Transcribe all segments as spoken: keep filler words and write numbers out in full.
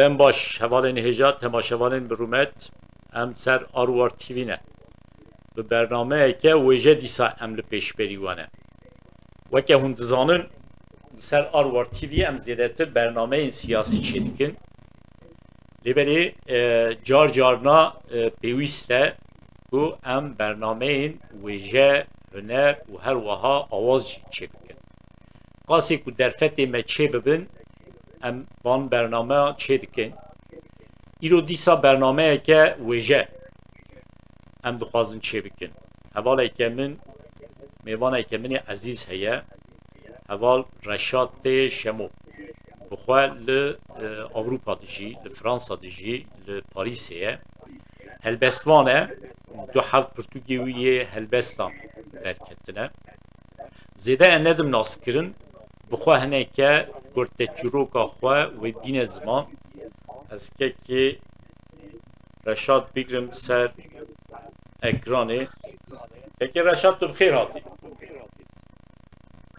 Dem baş, hevalên hêja, temaşevanên bi rûmet, em ser Arwar T V ne. Bi bernameyeke wêje dîsa em li pêşberî we ne. Weke hûn dizanin, li ser Arwar T V em zêdetir bernameyên siyasî çêdikin. Lê belê, e, car carna, e, pêwîst e ku em bernameyên wêje, huner û her wiha awaz jî çêbikin. Qasê ku derfetê me çêbibin, em van bernameya çêdikin. Îro dîsa bernameyeke wêje em dixwazin çêbikin. Hevaleke min, mêvaneke min ê ezîz heye. Heval Reşatê Şemo. Bi xwe li, e, Ewropa dijî, li Fransa dijî, li Parîsê ye. Helbestvan e, du heb pirtûkê wî yê helbestan derketine. Zêde ez nedim naskirin, bi xwe hineke kurteçîroka xwe wê bîne ziman. Ez kekê Reşat bigrim ser ekranê. Kekê Reşat, tu bi xêr hatî.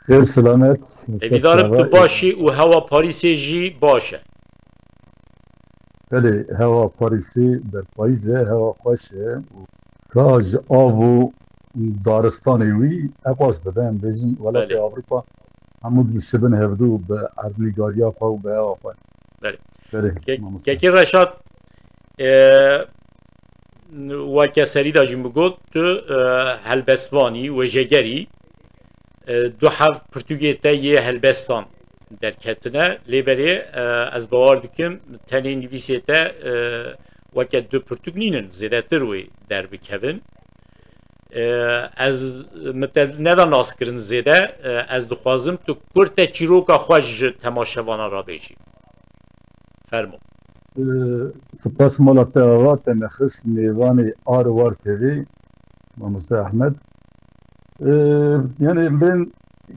Xêr selamet. Hêvîdar im tu baş î û hewa Parîsê jî baş e. Belê, hewa Parîsê berpayîz e, hewa xweş e. Ka ji av û daristanê wî eqwas dibe, em bêjin welatê Ewropa hemû dişibin hevdû bi erdnîgariya xwe û bi hewa xwe. Belê. Belê, Ke-, mamoste. Kekê Reşat, e, weke serî de jî min got, tu, e, helbestvanî, wêjegerî, e, du heb pirtûkê te yê helbestan derketine. Lê belê, e, ez bawer dikim tenê nivîsê te, e, weke du pirtûk nînin, zêdetir wê derbikevin. E, ez, min te neda naskirin zêde, e, ez dixwazim tu kurteçîroka xwe ji temaşevanan re bêjî. Fermo. Ee, Spas mala te ava te nexist mêvanê Arwar T V, Mamoste Ehmed. Ee, yani em bên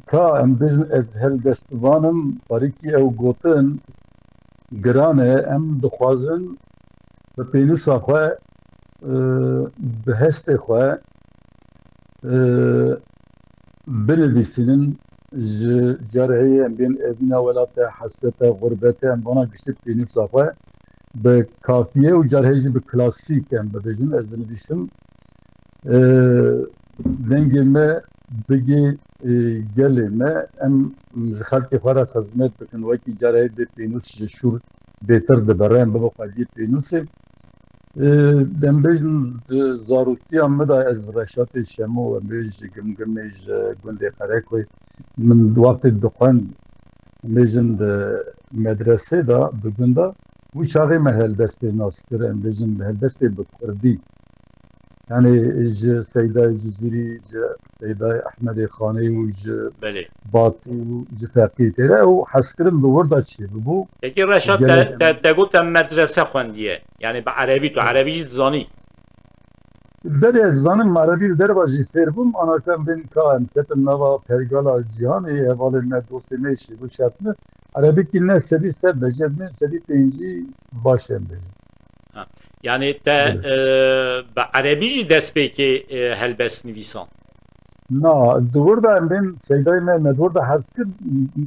ka em bêjin ez helbestvanim, parîkî ew gotin giran e, em dixwazin bi pênûsa xwe, ee, bi hestê xwe, ee, binivîsînin, ji car heye em bên evîna welate, hesrete, xurbete, em vana giştî pênûsa xwe bi kafiye û car heye jî bi klasîk em bibêjin, ez binivîsim. Ee, dengê me bigê, ee, gelê me, em ji xelkê xwe re xizmet bikin, wekî car heye bê pênûs ji şûr bêtir dibe, em bibe xwediyê pênûsê. Ee, em bêjin di zarokiya min de ez Reşatê Şemo, em bêjin ji Gimgimê, ji gundê Qerekoyê, min wextê dixwend, em bêjin di medresê de, di gunda, wî çaxê me helbestê nas kir, em bêjin helbestê bi kurdî. Yani ji Seydayê Cizîrî, ji Seydayê Ehmedê Xanê û ji Belê. Batî û ji Feqî têre ew hezkirin bi wir de çêbibû. Peki Reşat, te, Gelek te, te got te medrese xwendiye. Yani bi erebî, tu erebî jî dizanî? Belê, ez zanim, erebî li derva jî fêr bûm. Ana ka em bên ka em ketin nava pergala cîhanê, hevalên me, dostê me jî bû şertli. Erebîkî ne sedî sed bejê, ne sedî pêncî baş em bêjin. Ha. Yani te, Belê. e, bi erebî jî destpêkê, e, helbest nivîsan? Na, di wir de em bên Seydayê me, me di wir de hez kir,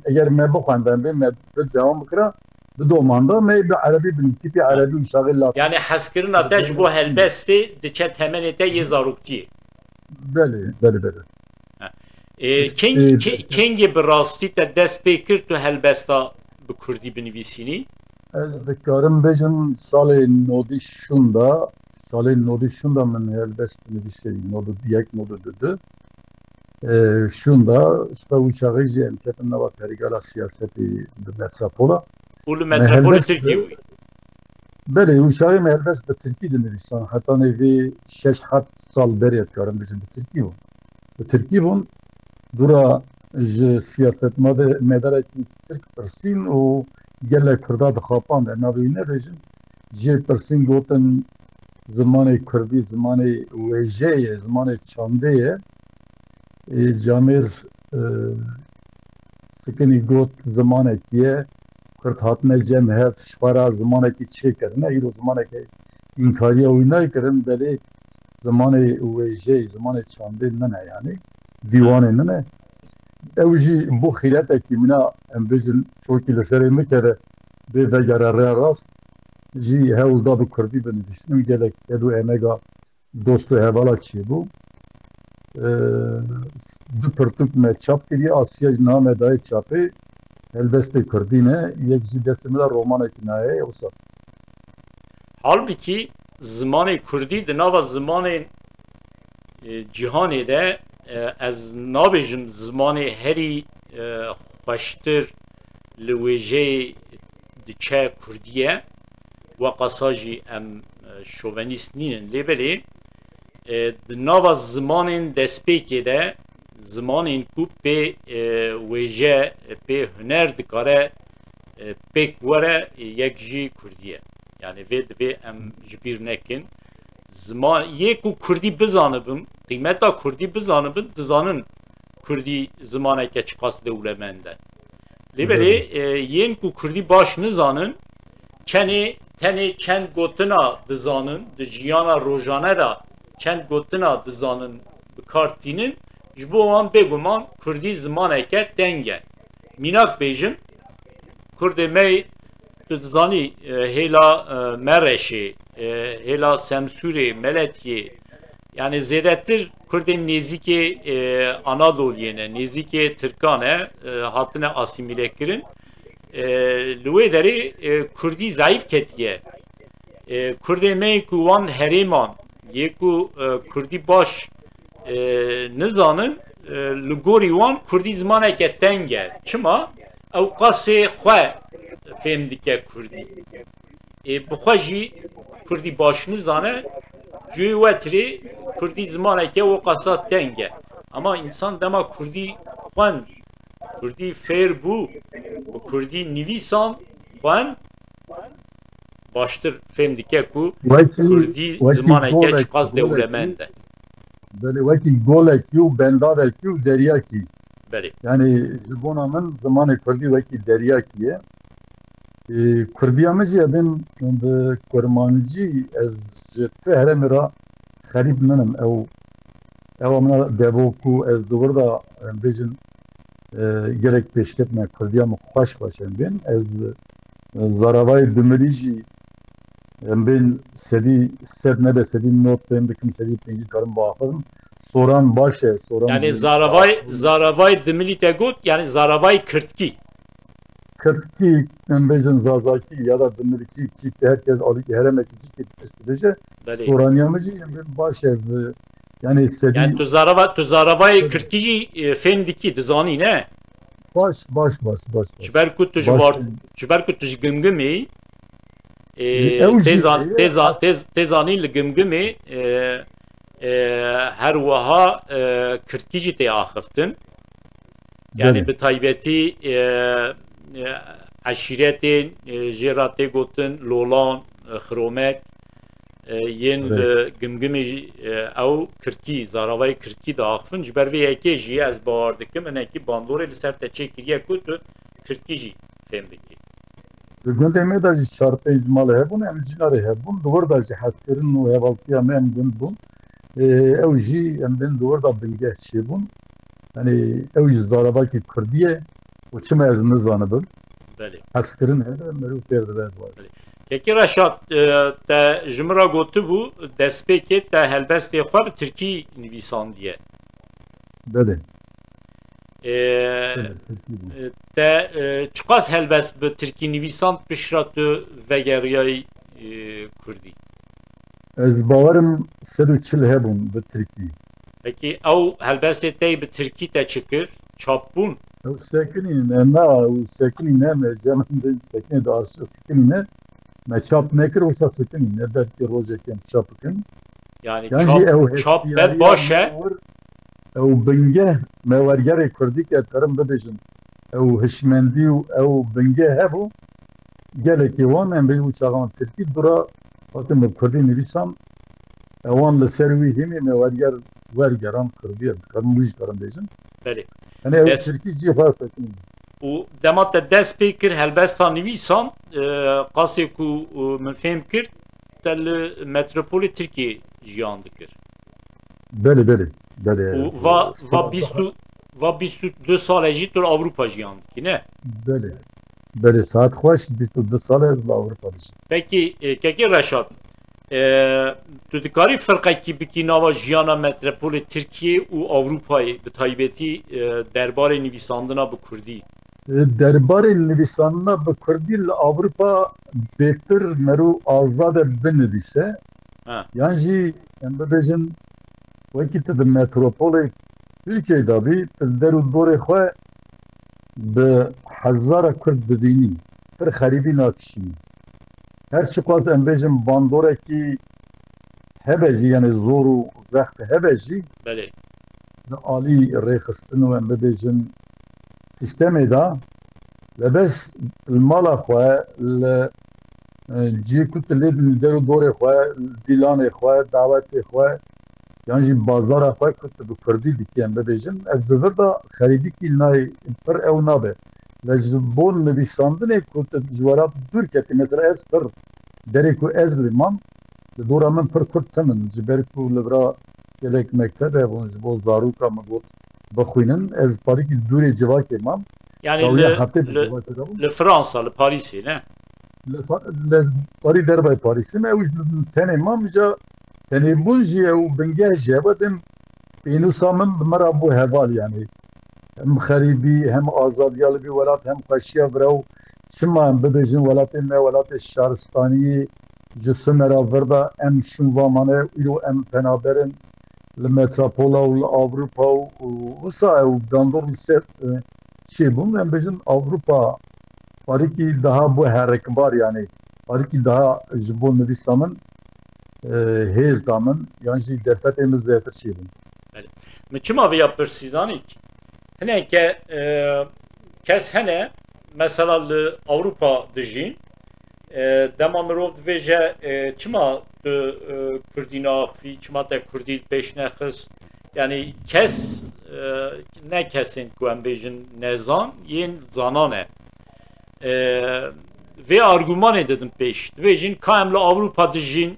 eger me bixwend, em bên me bi dewam bikira, bi domanda me bi erebî, bi tîpî erebî û şaxê lat. Yani hezkirina te ji bo helbestê diçe temenê te yê zaroktiyê? Belê, belê, belê. Ha. E, keng-, Ê, ke-, kengê bi rastî te dest pê kir tu helbesta bi kurdî binivîsînî? Ez dikarim bêjim salê nodî şûnda, salê nodî şûnda min helbest nivîsî, nodî yek, nodî du. Ê, şûnda, ji xwe wî çaxê jî em ketin nava pergala siyasetê bi metropola. Û li Me metropola helbest Tirkiyê bi-, bûyî? Belê, wî çaxê me helbest bi tirkî dinivîsan. Hetanê vê şeş heft sal berê ez karim bêjim bi tirkî bûn. Bi tirkî bûn. Dûra ji siyasetmade-, medarekî tirk pirsîn û gelek kurda dixapand, em navê wî nebêjin. Jê pirsîn gotin, zimanê kurdî zimanê wêjeyê ye, zimanê çandê ye. Ê, Camêr, e, Sikinî got, zimanekî ye. Kurd hatine cem hev, ji xwe re zimanekî çêkirine. Îro zimaneke înkariya wî nayê kirin, belê zimanê wêjeyê, zimanê çandê nine, yanî dîwanê nine. Ew jî bû xîretekî mina, em bêjin, çokî li serê min keve, bê vegere rêya rast. jî hewl da bi kurdî binivîsin û gelek ked û emega dost û hevala çêbû. E, du pirtûk me çap kiriye, Asya jî niha me dayê çapê, helbestê kurdî ne, yek jî destê min de romanekî naye, wisa. Halbikî zimanê kurdî di nava zimanên e, cîhanê de, e, ez nabêjim zimanê herî e, xweştir li wêjeyê diçe kurdî ye. Weqasa jî em e, şovenîst nînin. Lê belê e, di nava zimanên destpêkê de, zimanên ku pê e, wêje, pê huner dikare e, pêk were, e, yek jî kurdî ye. Yani vê divê em ji bîr nekin. Ziman, yê ku kurdî bizanibin, qîmeta kurdî bizanibin, dizanin kurdî zimaneke çiqas dewlemend e. Lê belê, e, yên ku kurdî baş nizanin, çenê, tenê çend gotina dizanin, di jiyana rojane de çend gotina dizanin, bi kar tînin, ji bo wan bêguman kurdî zimaneke teng e. Mînak bêjim, kurdê me, tu dizanî, e, hêla e, Mereşê, e, hêla Semsûrê, Meletiyê, yani zêdetir kurdên nêzîkê e, Anadoliyê ne, nêzîkê Tirkan e, e, hatine asîmîle kirin. E, li wê derê e, kurdî zayîf ketiye. E, kurdê me ku wan herêman yê ku e, kurdî baş e, nizanin, e, li gorî wan kurdî zimaneke teng e. Çima? Ew qasê xwe fêm dike kurdî. Ê, bi xwe jî kurdî baş nizane, ji wê wetirê kurdî zimaneke weqasa teng e. Ama însan dema kurdî xwend, kurdî fêr bû, bi kurdî nivîsan, xwend, baştir fêm dike ku kurdî zimaneke çiqas dewlemend e. Belê, wekî golekî û bendavekî û deryakî. Belê. Yani ji bona min zimanê kurdî wekî deryakî ye. Ê, kurdiya min jî, em bên bi kurmancî, ez ji tu herêmê re xerîb ninim. Ew, ew amina devo ku ez di wir de, em bêjin, e, gelek pêşket me, kurdiya min xweş xweş em bên. Ez, e, zaravayê dumilî jî em bên sedî sed nebe, sedî nod fêm dikim, sedî pêncî karim biaxivim. Soran baş e, soran. Yani zaravay, zaravay dimilî te got, yani zaravay kirtkî. Kirtkî, em bêjin zazakî ya da dimilkî, kî herkes alîkî heremekî cîkî tişt dibêje. Belê. Soraniya min jî em bên baş e, ez, yani sedî. Yani tu zarava, tu zaravayê kirtkî jî e, fêm dikî, dizanî ne? Baş, baş, baş, baş, baş. Ji ber ku tu ji Var-, ji ber ku tu ji Gimgimê, e, Ew jî tê zan-, heye. Tê za-, tê z-, tê zanîn li Gimgimê, e, e, her wiha, e, Kirtkî jî tê axiftin. Yani Belê. Bi taybetî, e, e, eşîretên, e, jê re tê gotin Lolan, e, Xiromek, e, yên Belê. Li Gimgimê jî, e, ew Kirtkî, zaravayê Kirtkî diaxivin. Ji ber vê yekê jî ez bawer dikim, hinekî bandorê li ser te çêkiriye ku tu Kirtkî jî fêm bikî. Di gundê me de jî çar pênc malê hebûn, em cînarê hebûn. Di wir de jî hezkirin û hevaltiya me em gund bûn. Ê, ew jî em bên di wir de bingeh çêbûn. Yani ew jî zaravakî kurdî ye û çima ez nizanibim? Belê. Hezkirin hebe, mirov fêr dibe ez wayî. Belê. Kekî Reşat, e, te ji min re gotibû, destpêkê te helbestê xwe bi tirkî nivîsandiye. Belê. E, Belê, tirkî bû. E, te, e, çiqas helbest bi tirkî nivîsand piştre tu vegeriyayî, e, kurdî? Ez bawerim sed û çil hebûn bi tirkî. Pekî ew helbestê te yî bi tirkî te çi kir? Çap bûn? Ew sekinî ne, na, ew sekinî ne, me cem sekinî de arşiv sekinî ne. Me çap nekir, wisa sekinî ne, belkî rojekê em çap bikin. Yani Yan jî çap, ew çap be hestiyariya baş e. Me wir, ew bingeh, me wergerê kurdî ke terim bibêjin. Ew hişmendî û ew bingeh hebû. Gelekî wan em bêjin çaxan tirkî dura hatin bi kurdî nivîsan. Ewan li ser wî hîmî me werger, wergeran kurdî ye, dikarim wî jî karim bêjin. Belê. Yani ew Des- tirkî jî xwe sekinî. Û dema te dest pê kir helbesta nivîsan, e, qasê ku, e, min fêm kir, te li metropolê Tirkiyê jiyan dikir. Belê, belê, belê. Û va, va bîst û, va bîst û du sale jî tu li Ewropa jiyan dikî, ne? Belê. Belê, saet xweş, bîst û du sal e ez li Ewropa dijim. Pekî, e, Kekê Reşat, e, tu dikarî firqekî bikî nava jiyana metropolê Tirkiyê û Ewropayê, bi taybetî, e, derbarê nivîsandina bi kurdî? E, derbarê nivîsandina bi kurdî li Ewropa bêtir mero azad e binivîse. Ha. Yan jî em bibêjin, wekî tu di metropolê Tirkiyeyê de bî, tu li der û dorê xwe bi hezara kurd dibînî, pir xerîbî natişînî. Her çiqas em bêjin bandorekî hebe jî, yanî zor û zext hebe jî, Belê. di alî rêxistin û em bibêjin sîstemê de, lebes li mala xwe, li, e, cihê ku tu lê der û dorê xwe, dîlanê xwe, dawetê xwe, yan jî bazara xwe ku tu bi kurdî dikî, em bibêjin, ez bi vir de xerîbîkî nayê, pir ew nabe. Lê ji bo nivîsandinê ku tu ji welat dûr ketî, mesela ez pir derê ku ez lê mam, li dora min pir kurd tune, ji ber ku li vira gelek mekteb hebûn, ji bo zaroka min got bixwînin, ez parîkî dûrê civakê mam. Yani Dawiya li, heftê bi li, civakê de bûm. Li Fransa, li Parisê, ne? Li Pa-, li parî dervayê Parîsê me, ew ji tenê mam, ja tenêbûn jî ew bingeh jî hebe, dem pênûsa min bi me re bû heval, yanî hem xerîbî, hem azadiya li vî welat, hem xweşiya vira û çima em bibêjin welatê me welatê şaristaniyê, ji Sumera vir de em şûn va mane, îro em penaber in li metropola û li Ewropa û, û wisa ew dandor û ser, e, çêbûn, em bêjin Ewropa parîkî daha bû herikbar, yanî parîkî daha ji bo nivîsa min, e, hêz da min, yan jî derfetê min zêdetir çêbûn. Min çima vêya pirsî zanî? Hineke, e, kes hene, mesela li Ewropa dijîn, e, dema mirov dibêje, e, çima tu, e, kurdî naaxivî, çima te kurdî pêş nexist? Yani kes, e, ne kesên ku em bêjin nezan, yên zanan e. E, vê argumanê didin pêş. Dibêjin ka em li Ewropa dijîn,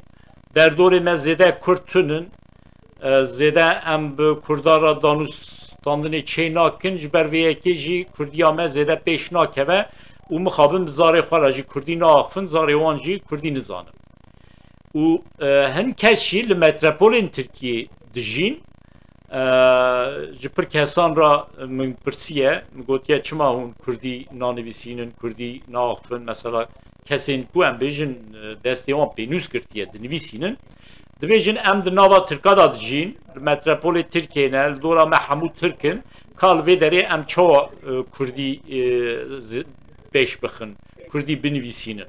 derdorê me zêde kurd tunin, e, zêde em bi kurda re danûstandinê çê nakin, ji ber vê yekê jî kurdiya me zêde pêş nakeve û mixabin bi zarê xwe re jî kurdî naaxifin, zarê wan jî kurdî nizanin. Û, e, hin kes jî li metropolên Tirkiyê dijîn, e, ji pir kesan re min pirsiye, min gotiye çima hûn kurdî nanivîsînin, kurdî naaxifin, mesela kesên ku em bêjin, e, destê wan pênûs girtiye, dinivîsînin. Dibêjin em di nava Tirka de dijîn, li metropolê Tirkiyê ne, li dora me hemû Tirk in, ka li vê derê em çawa, e, kurdî, e, zi-, pêş bixin, kurdî binivîsînin.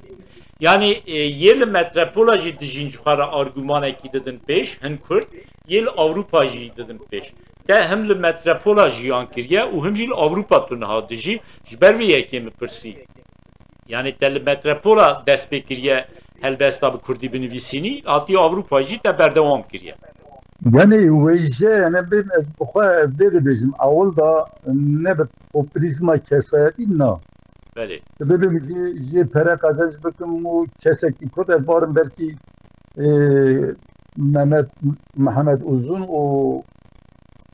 Yani, e, yê li metropola jî dijîn ji xwe re argumanekî didin pêş, hin kurd, yê li Ewropa jî didin pêş. Te him li metropola jiyan kiriye û him jî li Ewropa tu niha dijî, ji ber vê yekê min pirsî. Yani te li metropola dest pê kiriye helbesta bi kurdî binivîsînî, hatî Ewropa jî te berdewam kiriye. Yani wêje, yani ben ez bi xwe vê dibêjim, ewil da ne bi populîzma kesayetî na. Belê. Dibêjim jê, jê pere qezenc bikim û kesekî kurd ez barim belkî, e, Mehmet, Mehmet Uzun û,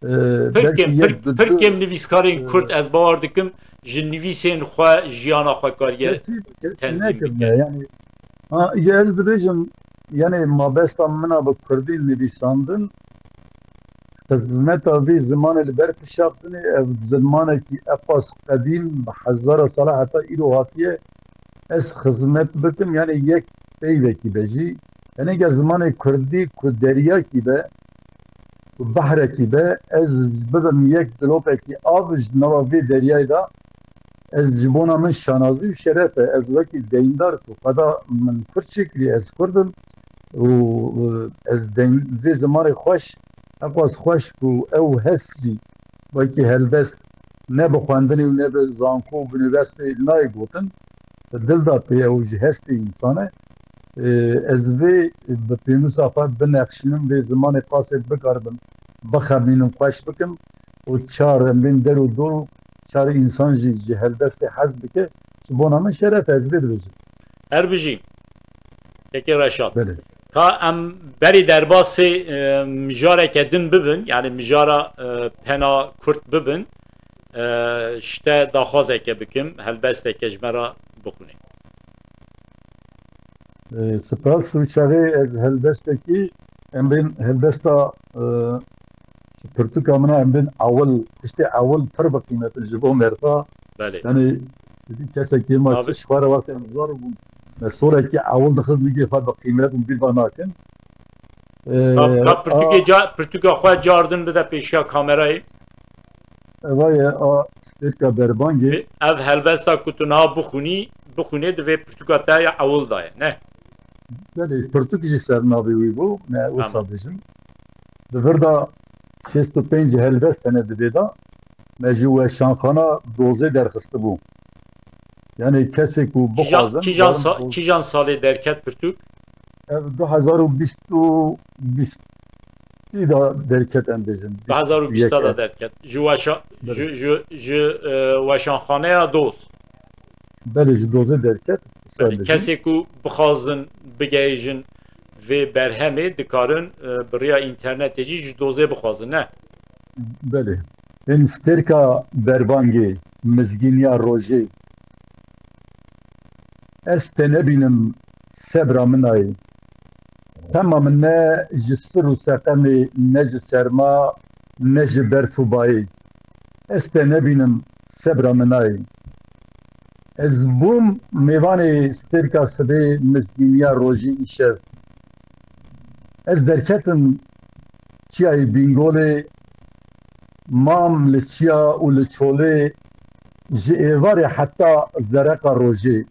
e, Pir belkî kêm, yek pir, bi pir du, kêm nivîskarên e, kurd ez bawer dikim ji nivîsên xwe jiyana xwe kariye Kesî, kesî tenzîm nekirine. bike. Yani, ha, ji ez dibêjim, yani mabesta mina bi kurdî nivîsandin, xizmeta vî zimanê li ber pişaftinê, ev zimanekî eqas qedîm, bi hezara sala heta îro hatiye, ez xizmet bikim, yani yek peyvekî be jî. Yani eger zimanê kurdî ku deryakî be, ku behrekî be, ez bibim yek dilopekî av ji nava vê deryayê de, ez ji bona min şanazî û şeref e. Ez wekî deyndar ku xweda min kurd çêkirî, ez kurd im û, e, ez deyn-, vê zimanê xweş, eqas xweş ku ew hest jî wekî helbest ne bi xwendinê û ne bi zanko û bi unîversîteyê nayê gotin, di dil de pê ew ji hestê însan e. E, ez vê bi pênûsa xwe binexşînim, vê zimanê qasê bikaribim, bixemînim, xweş bikim û çar em bên der û dor û çar însan jî ji helbestê hez bike, ji bona min şeref e, ez vê dibêjim. Her bijî. Kekê Reşat. Belê. Ka em berî derbasê, e, mijareke din bibin, yani mijara, e, pena kurt bibin, e, ji te daxwazeke bikim, helbesteke ji me re bixwînê. E, spas. Wî çaxê ez helbestekî, em bên helbesta, e, pirtûka min a, em bên ewil, tiştê ewil pir bi qîmet in ji bo merda. Belê. Yanî, dî kesekî ma Tabii. Çi ji xwe re wextê em zor bûn. Me sorekî ewil dixist, wî xwe bi qîmet û bîr ve nakin. E, Ka, ka a- pirtûkê ca, pirtûka xwe cardin bide pêşiya kamerayê. Evaye a stêrka berbangê. Ev helbesta ku tu niha bixwînî, bixwînê di vê pirtûka te ya ewil de ye, ne? Belê, pirtûk jî ser navê wî bû, me wisa Tamam. bijim. Di vir de şêst û pênc helbest hene di vê de. Me ji weşanxana dozê derxistibû. Yanî kesê ku Kîjan, bixwazin, kîjan, barin sa, doz- kîjan salê derket pirtûk? Ev du hezar û bîst û bîstî de derket, em bêjin. Du hezar û bîst Bîst û yek de ev. Derket. Ji weşa, Belê. ji, ji, ji, e, weşanxaneya doz. Belê, ji dozê derket. Yani Sadece. Kesê ku bixwazin bigihêjin vê berhemê dikarin, e, bi riya înternetê jî ji dozê bixwazin, ne? Belê. Hin stêrka berbangê, mizgîniya rojê. Ez te nebînim, sebra min ayê. Xema min ne ji sir û seqemê, ne ji serma, ne ji berf û bayê. Ez te nebînim, sebra min ayê. Ez bûm mêvanê stêrka sibê, mizgîniya rojê îşev. Ez derketim çiyayê Bîngolê, mam li çiya û li çolê, ji êvarê heta zereqa rojê.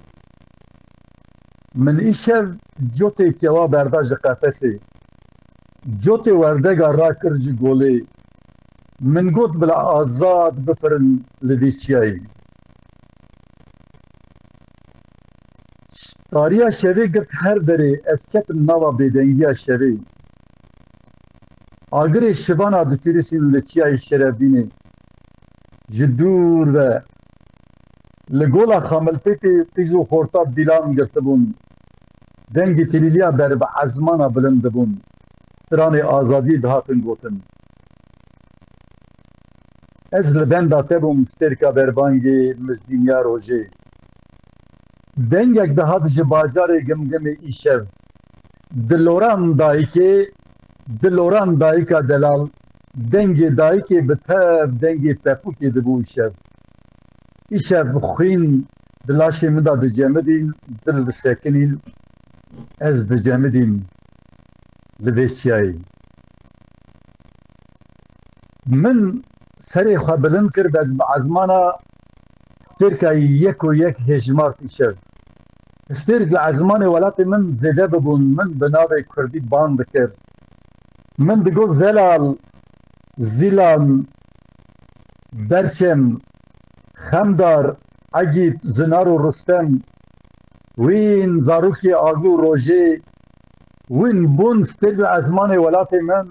Min îşev cotê kewa berda ji qefesê. Cotê werdega rakir ji golê. Min got bila azad bifirin li vî çiyayê. Tariya şevê girt her derê, ez ketim nava bêdengiya şevê. Agirê şivana ditirîsîn li çiyayê Şerevdînê. Ji dûr ve li gola Xamilpêtê qîz û xorta dîlan girtibûn. Dengê tilîliya ber bi ezmana bilind dibûn. Stranê azadiyê dihatin gotin. Ez li benda te bûm, stêrka berbangê, mizgîniya rojê. Dengek dihat ji bajarê Gimgimê îşev. Diloran dayikê, diloran dayika delal, dengê dayikê bi tev dengê pepûkê dibû îşev. Îşev xwîn di laşê min de dicemidîn, dil disekinîn, ez dicemidîm li vê çiyayê. Min serê xwe bilind kir, ez bi ezmana stêrkayî yek û yek hêjmart îşev. Stêrk li ezmanê welatê min zêde bibûn, min bi navê kurdî bang dikir. Min digot, Zelal, Zîlan, Berçem, Xemdar, Egîd, Zinar û Rustem, wîn zarokê agî û rojê, wîn bûn stêrk li ezmanê welatê min,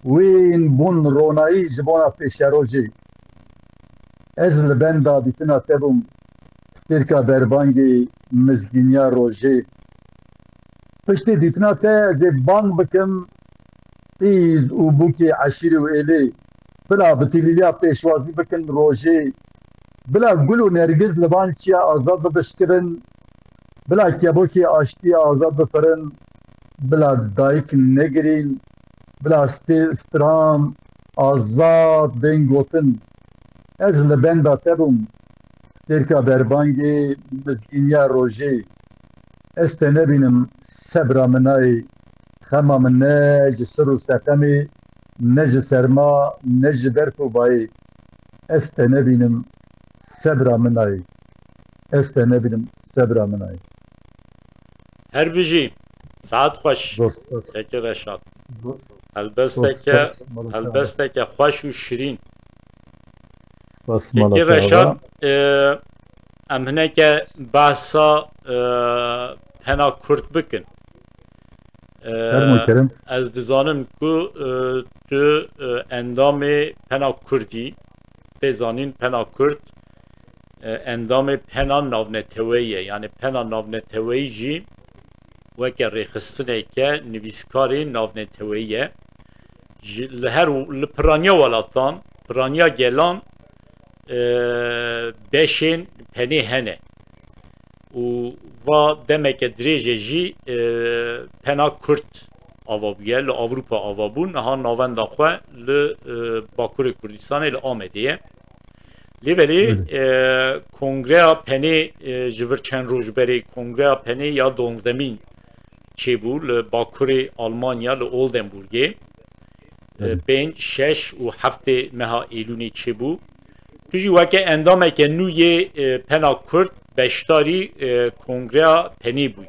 wîn bûn ronayî ji bona pêşerojê. Ez li benda dîtina te bûm, stêrka berbangê, mizgîniya rojê. Piştî dîtina te ez ê bang bikim qîz û bûkê eşîrê û êlê. Bila bi tilîliya pêşwazî bikin rojê. Bila gul û nergiz li van çiya azad bibişkivin. Bila kebokê aştiyê azad bifirin. Bila dayik negirîn. Bila stê-, stran azad bên gotin. Ez li benda te bûm, stêrka berbangê, mizgîniya rojê. Ez te nebînim, sebra min nayê. Xema min ne ji sir û seqemê, ne ji serma, ne ji berf û bayê. Ez te nebînim, sebra min nayê. Ez te nebînim, sebra min nayê. Her bijî. Saet xweş. Dost, dost, Kekê Reşat. dost, Helbesteke, dost, dost, helbesteke xweş û şirîn. Spas Kekê mala te Reşat, ava. e, em hineke behsa, e, pena Kurd bikin. E, Fermo kerem. Ez dizanim ku, e, tu, e, endamê pena Kurdî, tê zanîn pena Kurd, e, endamê pena navneteweyî ye. Yani pena navneteweyî jî weke rêxistineke nivîskarê navneteweyî ye. Ji, li her, li piraniya welatan, piraniya gelan, e, beşên penê hene. Û va demeke dirêje jî, e, pena Kurd ava bûye, li Ewropa ava bû, niha navenda xwe li, e, Bakurê Kurdistanê li Amedê ye. Lê belê, Belê. e, kongreya penê, e, ji vir çend roj berê kongreya penê ya donzdemîn çêbû li Bakurê Almanya, li Oldenburgê. E, Belê. pênc, şeş û heftê meha Êlûnê çêbû. Tu jî weke endameke nû yê, e, pena Kurd beşdarî, e, kongreya penê bûyî.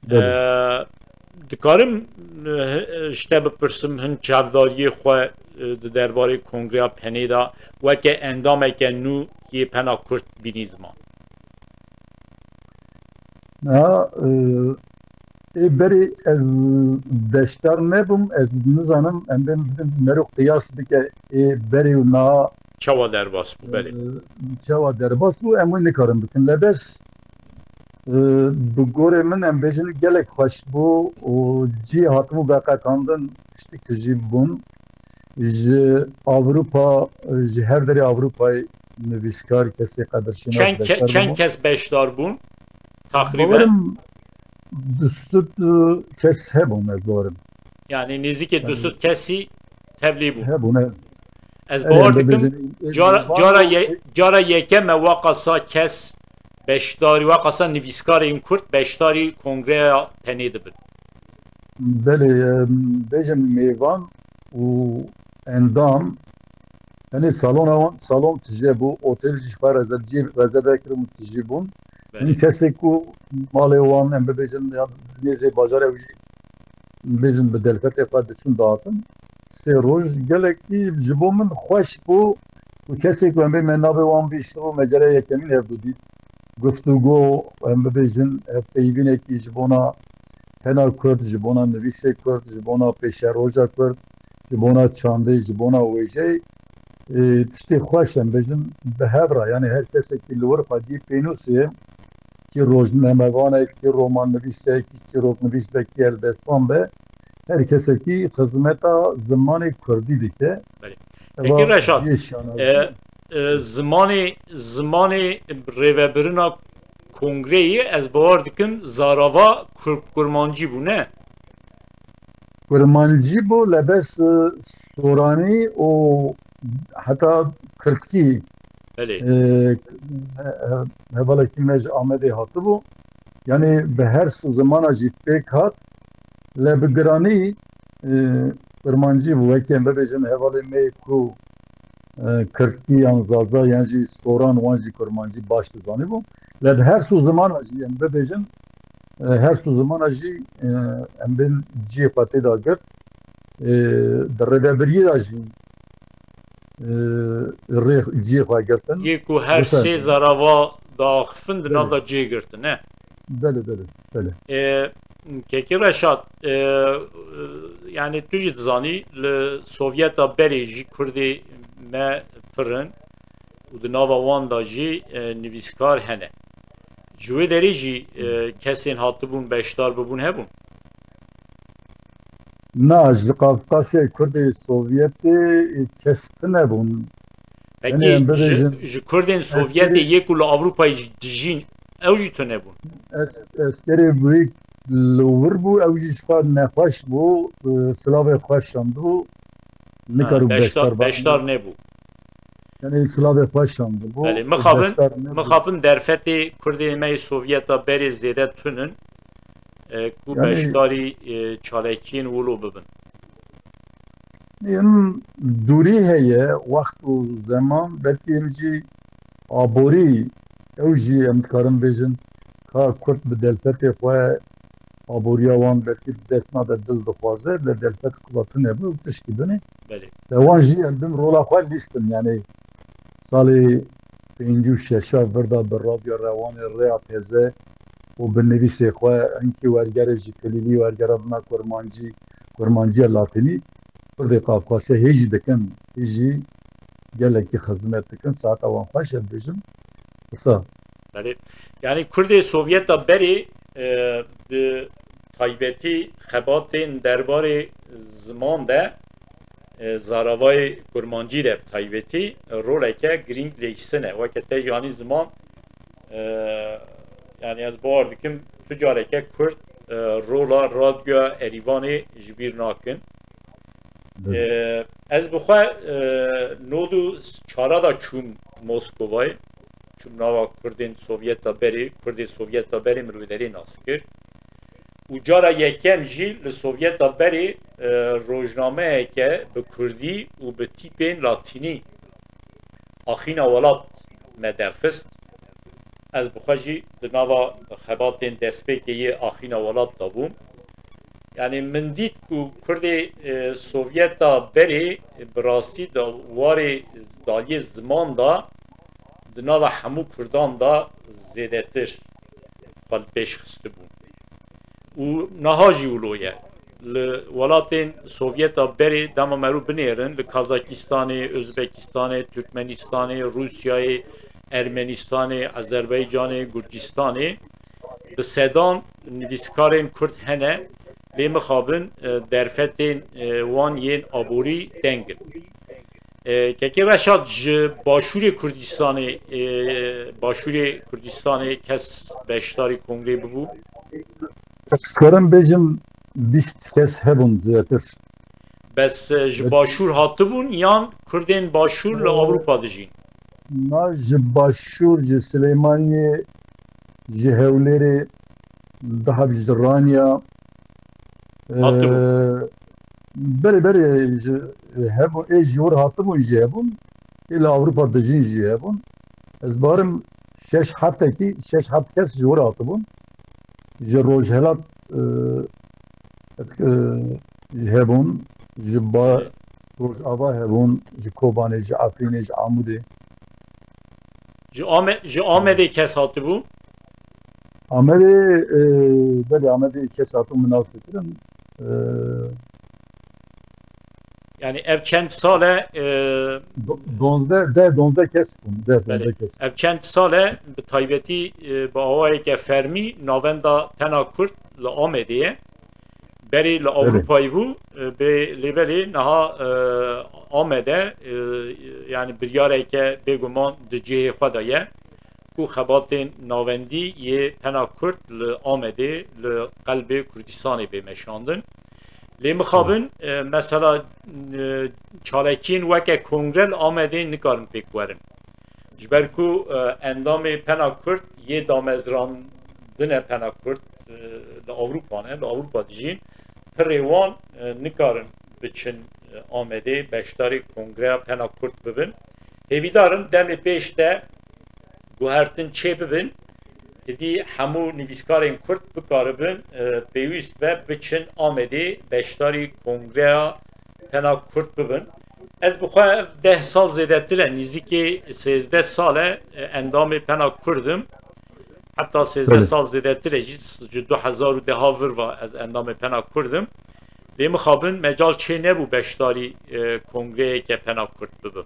Belê. E, dikarim, e, ji te bipirsim, hin çavdariyê xwe, e, di derbarê kongreya penê de weke endameke nû yê pena Kurd bînî ziman? Ha, e, ê berê ez beşdar nebûm, ez nizanim, em bên bidin mero qiyas bike, ê berê û niha Çawa derbas bû, belê. e, çawa derbas bû, em wê nikarin bikin. Lebes, e, bi gorê min, em bêjin gelek xweş bû û cî hatibû veqetandin, tiştik jî bûn. Ji Ewropa, ji her derê Ewropayê nivîskar, kesê qedirşînas Çend ke-, beşdar çend bûn. kes beşdar bûn? Takriben. Bawerim du sed kes hebûn, ez bawerim. Yani nêzîkê Yani du sed kesî tevlî bûn. Hebûn, evet. Ez Evet, bawer dikim, bibêjin, cara, cara, ye-, cara yekem e waqasa kes beşdarî, waqasa nivîskarên Kurd beşdarî kongreya penê dibin. Belê, em, bêjin mêvan û endam, yani salona wan, salon tije bû, otel jî xwe rezerv-, cî rezerve kirin û tijî bûn. Belê. Hîn kesê ku malê wan, em bibêjin, ya nêzê bajarê ew jî, bêjin bi delfetê xwe diçûn dihatin. Sê roj gelekî ji bo min xweş bû û kesê ku em bê me navê wan bîşt û me cara yekemîn hevdû dît. Guftûgo, em bibêjin, hevpeyvînekî ji bona hena Kurd, ji bona nivîsê Kurd, ji bona pêşeroja Kurd, ji bona çandê, ji bona wêjeyê, e, tiştê xweş em bêjin bi hev re. Yani her kesekî li wir xwediyê pênûsê, kî rojnamevan e, kî romannivîs e, kî çîroknivîs be, kî helbestvan be, her kesekî xizmeta zimanê Kurdî dike. Belê. Eva Peki Reşat, cihê şanazî. e, e, zimanê, zimanê rêvebirina kongreyê ez bawer dikim zarava kur-, kurmancî bû, ne? Kurmancî bû, lebes, e, soranî û heta kirdkî, Belê. e, he-, he-, hevalekî me ji Amedê hatibû. Yani bi her su zimana jî pêk hat, le bi giranî, e, kurmancî bû. Wekî em bibêjin hevalê me ku, e, kirdkî yan zaza yan jî soran wan jî kurmancî baş dizanîbû. Le bi her su zimana jî em bibêjin, e, her su zimana jî, e, em bên cihê xwe tê de girt. E, di rêvebiriyê de jî, e, rê cihê xwe girtin. Yê ku her Wisa sê zarava diaxifin di nav Belê. de cihê girtin, ne? Belê, belê, belê. E, Kekî Reşat, e, e, yani tu jî dizanî li Sovyeta berê jî Kurdê me pir in û di nava wan de jî, e, nivîskar hene. Ji wê derê jî, e, kesên hatibûn beşdar bibûn hebûn? Na, ji Qafqasyayê Kurdê Sovyetê kes tune bûn. Pekî Yani em ji, bibêjin ji Kurdên Sovyetê eskerî yê ku li Ewropayê jî dijîn, ew jî tune bûn? Es-, eskerê wî li wir bû, ew jî ji xwe nexweş bû, e, silavê xwe şandibû, Ha, nikarû beşdar, beşdar bibû. beşdar nebû. Yani silavê xwe şandibû, Belê, mixabin, beşdar nebû. mixabin derfetê Kurdê me yê Sovyeta berê zêde tun in, e, ku Yani beşdarî, e, çalakiyên wilo bibin. Em dûrî heye, wext û zeman, belkî em jî aborî, ew jî em dikarin bêjin, ka Kurd bi delfetê xwe aboriya wan belkî bi dest nade, dil dixwaze, lê delfet kulatine bi û tişkî binê. Belê. Te wan jî em bin rola xwe lîstin, yani salê pêncî û şeşa vir de bi radyo Rewanê rêya teze û bi nivîsê xwe hinkî wergerê ji kilîlî wergera bina kurmancî, kurmanciya latînî, Kurdê Qafqasya hê jî dikin, hê jî gelekî xizmet dikin, saeta wan xweş e, dibêjim. Wisa. Belê. Yani Kurdê Sovyeta berê, e, di taybetî xebatên derbarê ziman de e, zaravayê kurmancî de bi taybetî roleke girîng leyîstin e. Weke te jî anî ziman, e, yani ez bawer dikim tu careke Kurd, e, rola radyoya Erîvanê ji bîr nakin. E, ez bi xwe, e, nod û çara da çûm Moskovayê. Çûm nava Kurdên Sovyeta berê, Kurdê Sovyeta berê min wê derê nas kir. Û cara yekem jî li Sovyeta berê, e, rojnameyeke bi kurdî û bi tîpên latînî Axîna Welat me derxist. Ez bi xwe jî di nava xebatên destpêkê yê Axîna Welat de bûm. Yani min dît ku Kurdê, e, Sovyeta berê bi rastî di warê daliyê ziman de di nava hemû Kurdan de zêdetir xwe li pêş xistibû. Û niha jî wilo ye. Li welatên Sovyeta berê dema me rû binêrin, li Kazakistanê, Özbekistanê, Türkmenistanê, Rûsyayê, Ermenistanê, Azerbaycanê, Gurcistanê, bi sedan nivîskarên Kurd hene, lê mixabin, e, derfetên, e, wan yên aborî teng in. E, Kekê Reşad, ji Başûrê Kurdistanê, e, Başûrê Kurdistanê kes beşdarî kongrê bibû? Ez karim bêjim bîst kes hebûn zêdetir. Bes, e, ji Başûr hatibûn yan Kurdên Başûr li Ewropa dijîn? Na, ji Başûr, ji Silêmaniyê, ji Hewlêrê, daha ji Ranya. Hatibûn. Ee, berê, berê ji, hebûn, ê ji wir hatibûn jî hebûn, ê li Ewropa dijîn jî hebûn. Ez barim şeş heftekî, şeş heft kes ji wir hatibûn. Ji Rojhelat, e, ez, e, hebûn, ji ba-, Rojava hebûn, ji Kobanê, ji Efrînê, ji Amûdê. Ji Ame-, ji Amedê kes hatibû? Amedê, e, belê, Amedê kes hatibû, min nas dikirin. E, Yani ev çend sal e, e, do-, donzdeh, de, donzdeh kes bûn, de, belê, donzdeh kes. Ev çend sal e, bi taybetî, e, bi awayeke fermî navenda Pena Kurd li Amedê ye. Berê li Ewropayê bû, e, bê, lê belê niha, e, Amede, e, yani biryareke bêguman di cihê xwe de ye ku xebatên navendî yê Pena Kurd li Amedê, li qelbê Kurdistanê bê meşandin. Lê mixabin, e, mesela, e, çalakiyên weke kongre li Amedê nikarin pêk werin. Ji ber ku, e, endamê Pena Kurd yê damezrandine Pena Kurd, e, li Ewropa ne, li Ewropa dijîn, pirê wan, e, nikarin biçin, e, Amedê, beşdarî kongreya Pena Kurd bibin. Hêvîdar in demê pêş de guhertin çêbibin, êdî hemû nivîskarên Kurd bikaribin, e, pêwîst be biçin Amedê beşdarî kongreya Pena Kurd bibin. Ez bi xwe ev deh sal zêdetir e, nîzîkî sêzdeh sal e, e, endamê Pena Kurd im. Heta sêzdeh Belê. sal zêdetir e, jî, ji du hezar û deh vir ve ez endamê Pena Kurd im. Lê mixabin mecal çê nebû beşdarî, e, kongreyeke Pena Kurd bibim.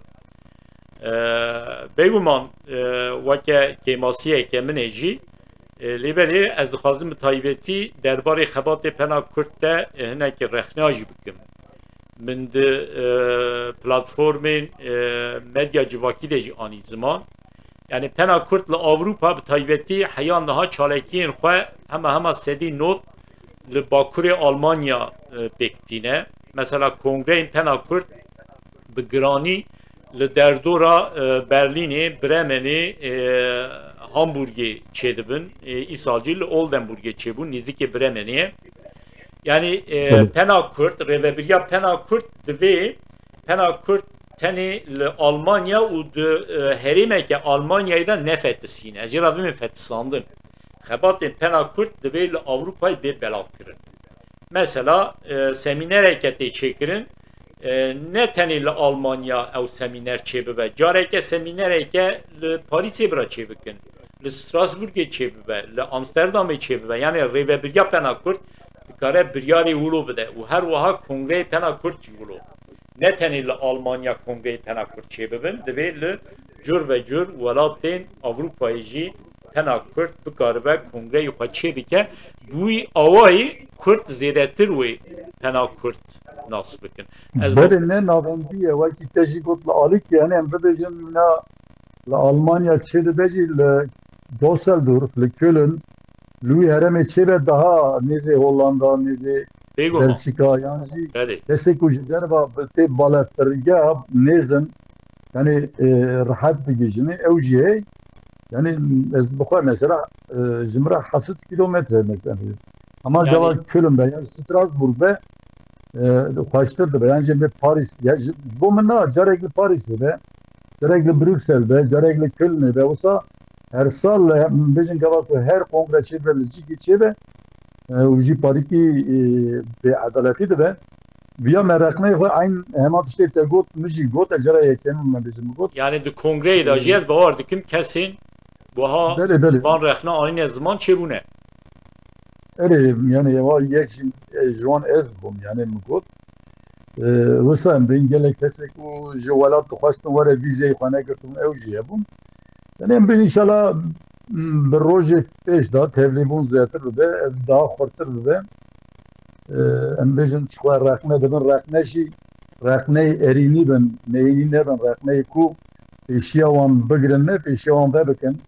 E, bêguman, e, weke kêmasiyeke min e jî, e, lê belê ez dixwazim bi taybetî derbarê xebatê Pena Kurd de, e, hinekî rexneya jî bikim. Min di, e, platformên, e, medya civakî de jî anî ziman. Yani Pena Kurd li Ewropa bi taybetî heya niha çalakiyên xwe hema hema sedî nod li bakurê Almanya, e, pêk tîne. Mesela kongreyên Pena Kurd bi giranî li derdora, e, Berlînê, Bremenê, e, Hamburgê çêdibin. E, îsal jî li Oldenburgê çêbûn, nêzîkê Bremenê ye. Yani, e, Belê. Pena Kurd, rêvebiriya Pena Kurd divê Pena Kurd tenê li Almanya û di, e, herêmeke Almanyayê de nefetisîne. Jê re bimê fetisandin. Xebatên Pena Kurd divê li Ewropayê bê belavkirin. Mesela, e, semînereke tê çêkirin, e, ne tenê li Almanya ew semîner çêbibe. Careke semînereke li Parîsê bira çêbikin. Li Strasbourgê çêbibe, li Amsterdamê çêbibe. Yani rêvebiriya Pena Kurd dikare biryarê wilo bide û her wiha kongreyê Pena Kurd jî wilo. Ne tenê li Almanya kongreyê Pena Kurd çêbibin, divê li cur ve cur welatên Ewropayê jî Pena Kurd bikaribe kongreyê xwe çêbike. Bi wî awayî Kurd zêdetir wê Pena Kurd nas bikin. Ez Belê, ne navendî ye, wekî te jî got li Alikê, yani em bibêjin wîna li Almanya çêdibe jî, li Düsseldorf, li Köln, li wî herêmê çêbe daha nêzê Hollanda, nêzê Bêguman. Belçîka, yan jî Belê. Kesê ku ji derva bi tê balefirgeha nêzin, yani e, rehet digihîjinê, ew jî heye. Yani ez bi xwe mesela e, ji min re heft sed kîlometre mesela. Ama Yani- gava Köln be, yani Strasbourg be, e, xweştir dibe. Yani jî em bê Paris, ya ji, ji bo min na, carek li Parisê be, carek li Bruxelles be, carek li Kölnê be. Wisa her sal, e, em bêjin gava ku her kongre çêbe, li cîkî çêbe, e, û jî parîkî, e, bêedaletî dibe. Viya me reqneyê xwe eyn hema tiştê te got, min jî got, e, cara yekemîn me bêjin min got. Yani di kongreyê de jî ez bawer dikim kesên buha Belê, belê. van rexne anîne ziman çêbûne. Erê, yani ewa yek jî, e, ji wan ez bûm, yani min got. E, wisa em bên gelek kesê ku ji welat dixwestin were vîzeyê xwe negirtibûn, ew jî hebûn. Yani em bên înşallah, m, bi rojê pêş de tevlîbûn zêdetir bibe, ev daha xurtir bibe. E, em bêjin ji xwe rexne dibin, rexne jî rexneyê erînî bin, neyînî nebin, rexneyê ku pêşiya wan bigirin, ne pêşiya wan vebikin,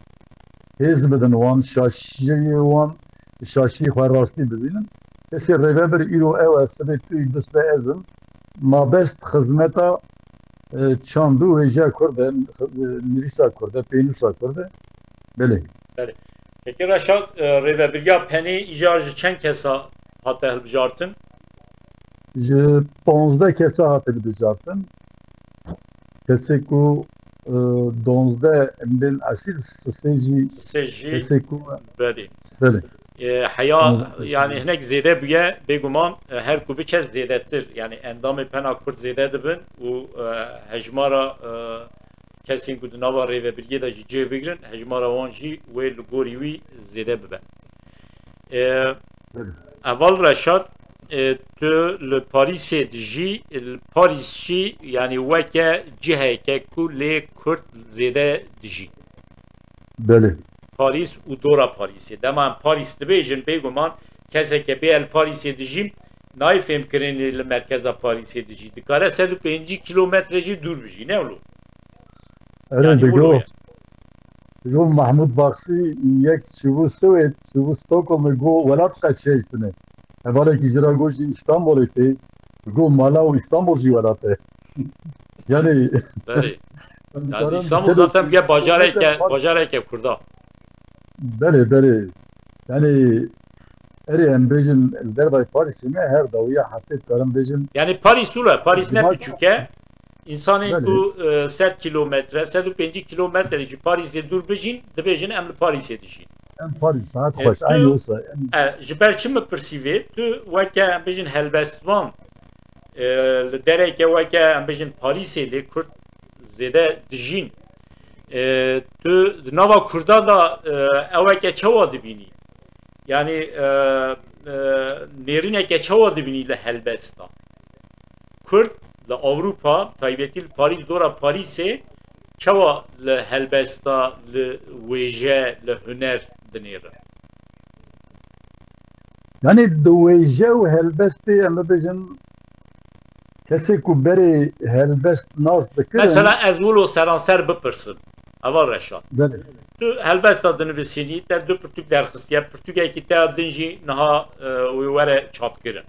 hêz bidin wan, şaşiyê wan, şaşiyê xwe rastî bibînin. Kesê rêvebir îro ew e, sibê tu yî, dust be ez im. Mabest xizmeta, e, çand û wêjeya Kurd e, e, nivîsa Kurd e, pênûsa Kurd e. Belê. Belê. Peki Reşat, e, rêvebiriya penê îcar ji çend kesa hate hilbijartin? Ji panzdeh kesa hate hilbijartin. Kesê ku, e, donzdeh em bên esîl, sisê jî Sisê jî kesê ku Belê. Belê. E, heya, Hı. yani hinek zêde bûye, bêguman, e, her ku biçe zêdetir. Yani endamê pena Kurd zêde dibin û, e, hejmara, e, kesên ku di nava rêvebiriyê de jî cih bigirin, hejmara wan jî wê li gorî wî zêde bibe. E, Hı. Heval Reşat, e, tu li Parîsê dijî, li Parîs jî, yani weke ciheke ku lê Kurd zêde dijî. Belê. Parîs û dora Parîsê. Dema em Parîs dibêjin, bêguman keseke bê el Parîsê dijî nayê fêmkirinê li merkeza Parîsê dijî. Dikare sed û pêncî kîlometre jî dûr bijî, ne wilo? Erê, Yani digo, wilo ye. Digo Mahmud Baksî yek çûbû Swêd, çûbû Stockholmê, got welat qet çêj tune. Hevalekî ji ra got jî Îstanbulê tê, got mala û Îstanbul jî welat e. Yani Belê. Yani dikarin Îstanbul sibê zaten bir bajareke, bajareke Kurda. Belê, belê. Yani erê em bêjin li dervayê Parîsê me her dawiya heftê dikarin bêjin. Yani Parîs û re, Parîs ne Cuma- biçûk e. Însanên Belê. ku, e, sed kîlometre, sed û pêncî kîlometre ji Parîsê dûr bijîn, dibêjin em li Parîsê dijîn. Em Parîs, saet E, xweş, tu- eynî wisa. Em E, ji ber çi min pirsî vê? Tu weke em bijin helbestvan, e, li dereke weke em bijin Parîsê lê Kurd zêde dijîn. E, tu di nava Kurda da, e, eweke çawa dibînî? Yani, e, e, nêrîneke çawa dibînî li helbesta? Kurd li Ewropa, taybetî li Parîs, dora Parîsê çawa li helbesta, li wêje, li huner dinêrin? Yani di wêje û helbestê em bibêjin kesê ku berê helbest nas dikirin. Mesela ez wilo seranser bipirsim. Heval Reşat. Belê. Tu helbesta dinivîsînî, te du pirtûk derxistiye, pirtûkekî te ya din jî niha, e, wê were çapkirin.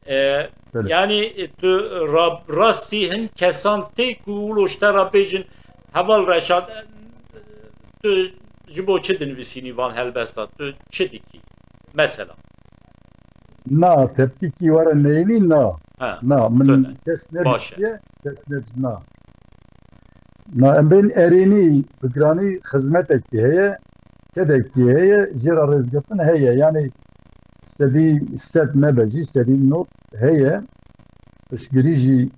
E, Belê. Yani, e, tu ra-, rastî hin kesan tê ku wilo ji te re bêjin, Heval Reşat, e, tu ji bo çi dinivîsînî van helbesta, tu çi dikî? Mesela. Na, tepkîkî were neyînî na. Ha, Na, min tune. kes Baş e. nebîstiye, kes ne na. Na, em bên erênî bi giranî xizmetekî heye, kedekî heye, jê re rêzgirtin heye. Yani sedî sed nebe jî, sedî nod heye. Piştgirî jî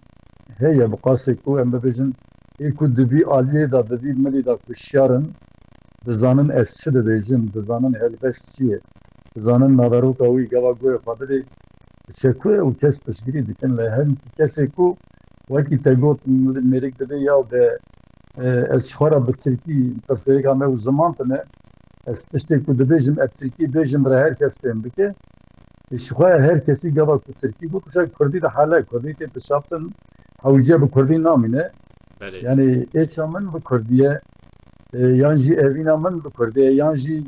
heye, bi qasê ku em bibêjin, ê ku di vî aliyê de, di vî milî de ku şiyar in, dizanin ez çi dibêjim, dizanin helbest çi ye, dizanin naveroka wî gava guhê xwe bidê, çi ku ye û kes piştgirî dikin. Lê hin kesê ku wekî te got, mêrik dibê ya de, e, ez ji xwe re bi tirkî, pirsgirêka me û ziman tune, ez tiştê ku dibêjim, ez tirkî bêjim re her kes fêm bike. Ji xwe her kesî gava ku tirkî got, kurdî dihele, kurdî tê dişaftin, hewce bi kurdî namîne. Belê. Yani êça min bi kurdî ye, e, yan jî evîna min bi kurdî ye, yan jî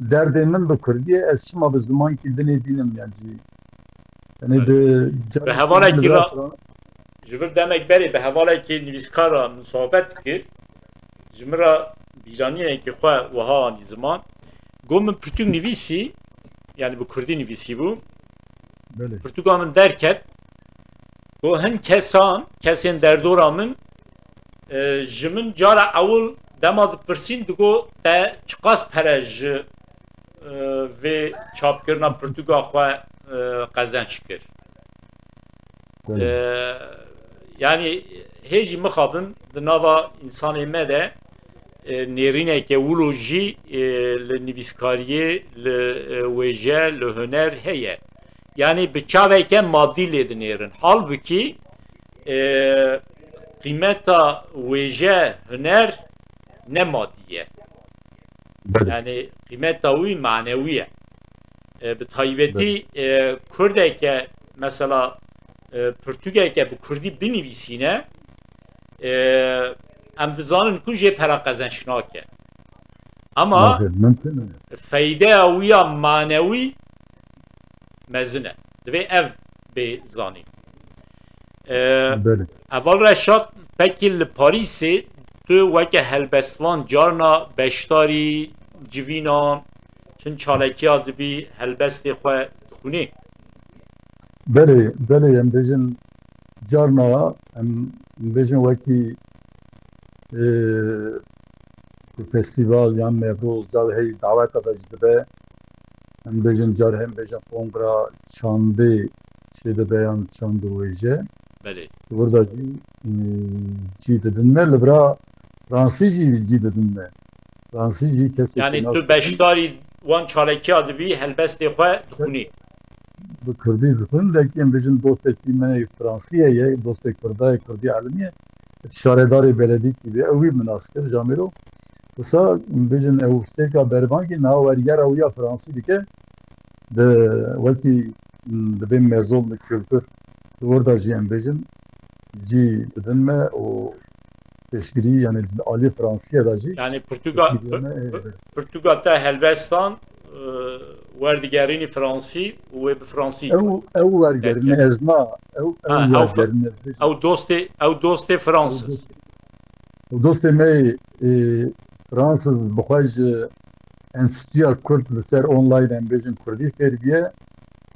derdê min bi kurdî ye, ez çima bi zimankî dinê bînim, yan jî. Yani Belê. Bi hevalekî ra-, ji vir demek berê bi hevalekî nivîskar ra min sohbet dikir. Ji min ra bîranînekî xwe wiha anî ziman. Got min pirtûk nivîsî, yani bi kurdî nivîsî bû. Belê. Pirtûka min derket. Got hin kesan, kesên derdora min, e, ji min cara ewil dema dipirsîn, digot te çiqas pere ji, e, vê çapkirina pirtûka xwe, e, qezenç kir. Belê. E, yani hê jî mixabin di nava insanê me de, e, nêrîneke wilo jî, e, li nivîskariyê, li, e, wêje, li huner heye. Yani bi çaveke madî lê dinêrin. Halbukî, e, qîmeta wêje, huner ne madî ye. Belê. Yani qîmeta wî manewî ye. E, bi taybetî, Belê. E, kurdeke, mesela, e, pirtûkeke bi kurdî binivîsîne, e, em dizanin ku jê pera qezenç nake. Ama Nake, mümkün e. Feydeya wî ya manewî mezin e. Divê ev bê zanîn. E, Belê. Heval Reşat, pekî li Parîsê tu weke helbestvan carna beşdarî civînan, çend çalekiya dibî helbestê xwe dixwînî? Belê, belê, em bêjin carna, em bêjin wekî, e, ku festîval yan mevroz car hey daweta de jî dibe, em bêjin car hem bêjin kongra çandê çê dibe yan çand û wêje. Belê. Li wir de jî, e, cî didin me, li vira Fransî jî cî didin me. Fransî jî kesê Yani tu beşdarî wan çalekiya dibî, helbestê xwe dixwînî. Bi kurdî dixwin, belkî em bêjin dostekî me Fransî heye, dostê kurda ye, kurdî elimî ye. Şaredarê beledîkî bê, ew wî min nas kir, Jamêro. Wisa bêjin ew stêrka berbangî niha wergera wî ya Fransî dike. Di wekî, m, dibê mezon li kultur, di wir de jî em bêjin, cî didin me û pêşgirî, yani alî Fransîye de jî Yani pirtûka, pêşgirî me, pir-, e, pir-, pirtûka te helbestan, e, werdigerînî Fransî û wê bi Fransî ew, ew wergerîne Peki. Ez na, ew, ew Ha, ew fa-, wergerîne. Ew dostê, ew dostê Fransız. Ew dostê me, e, Fransız bi xwe ji Enstitûya Kurd li ser online em bêjin Kurdî fêr bûye.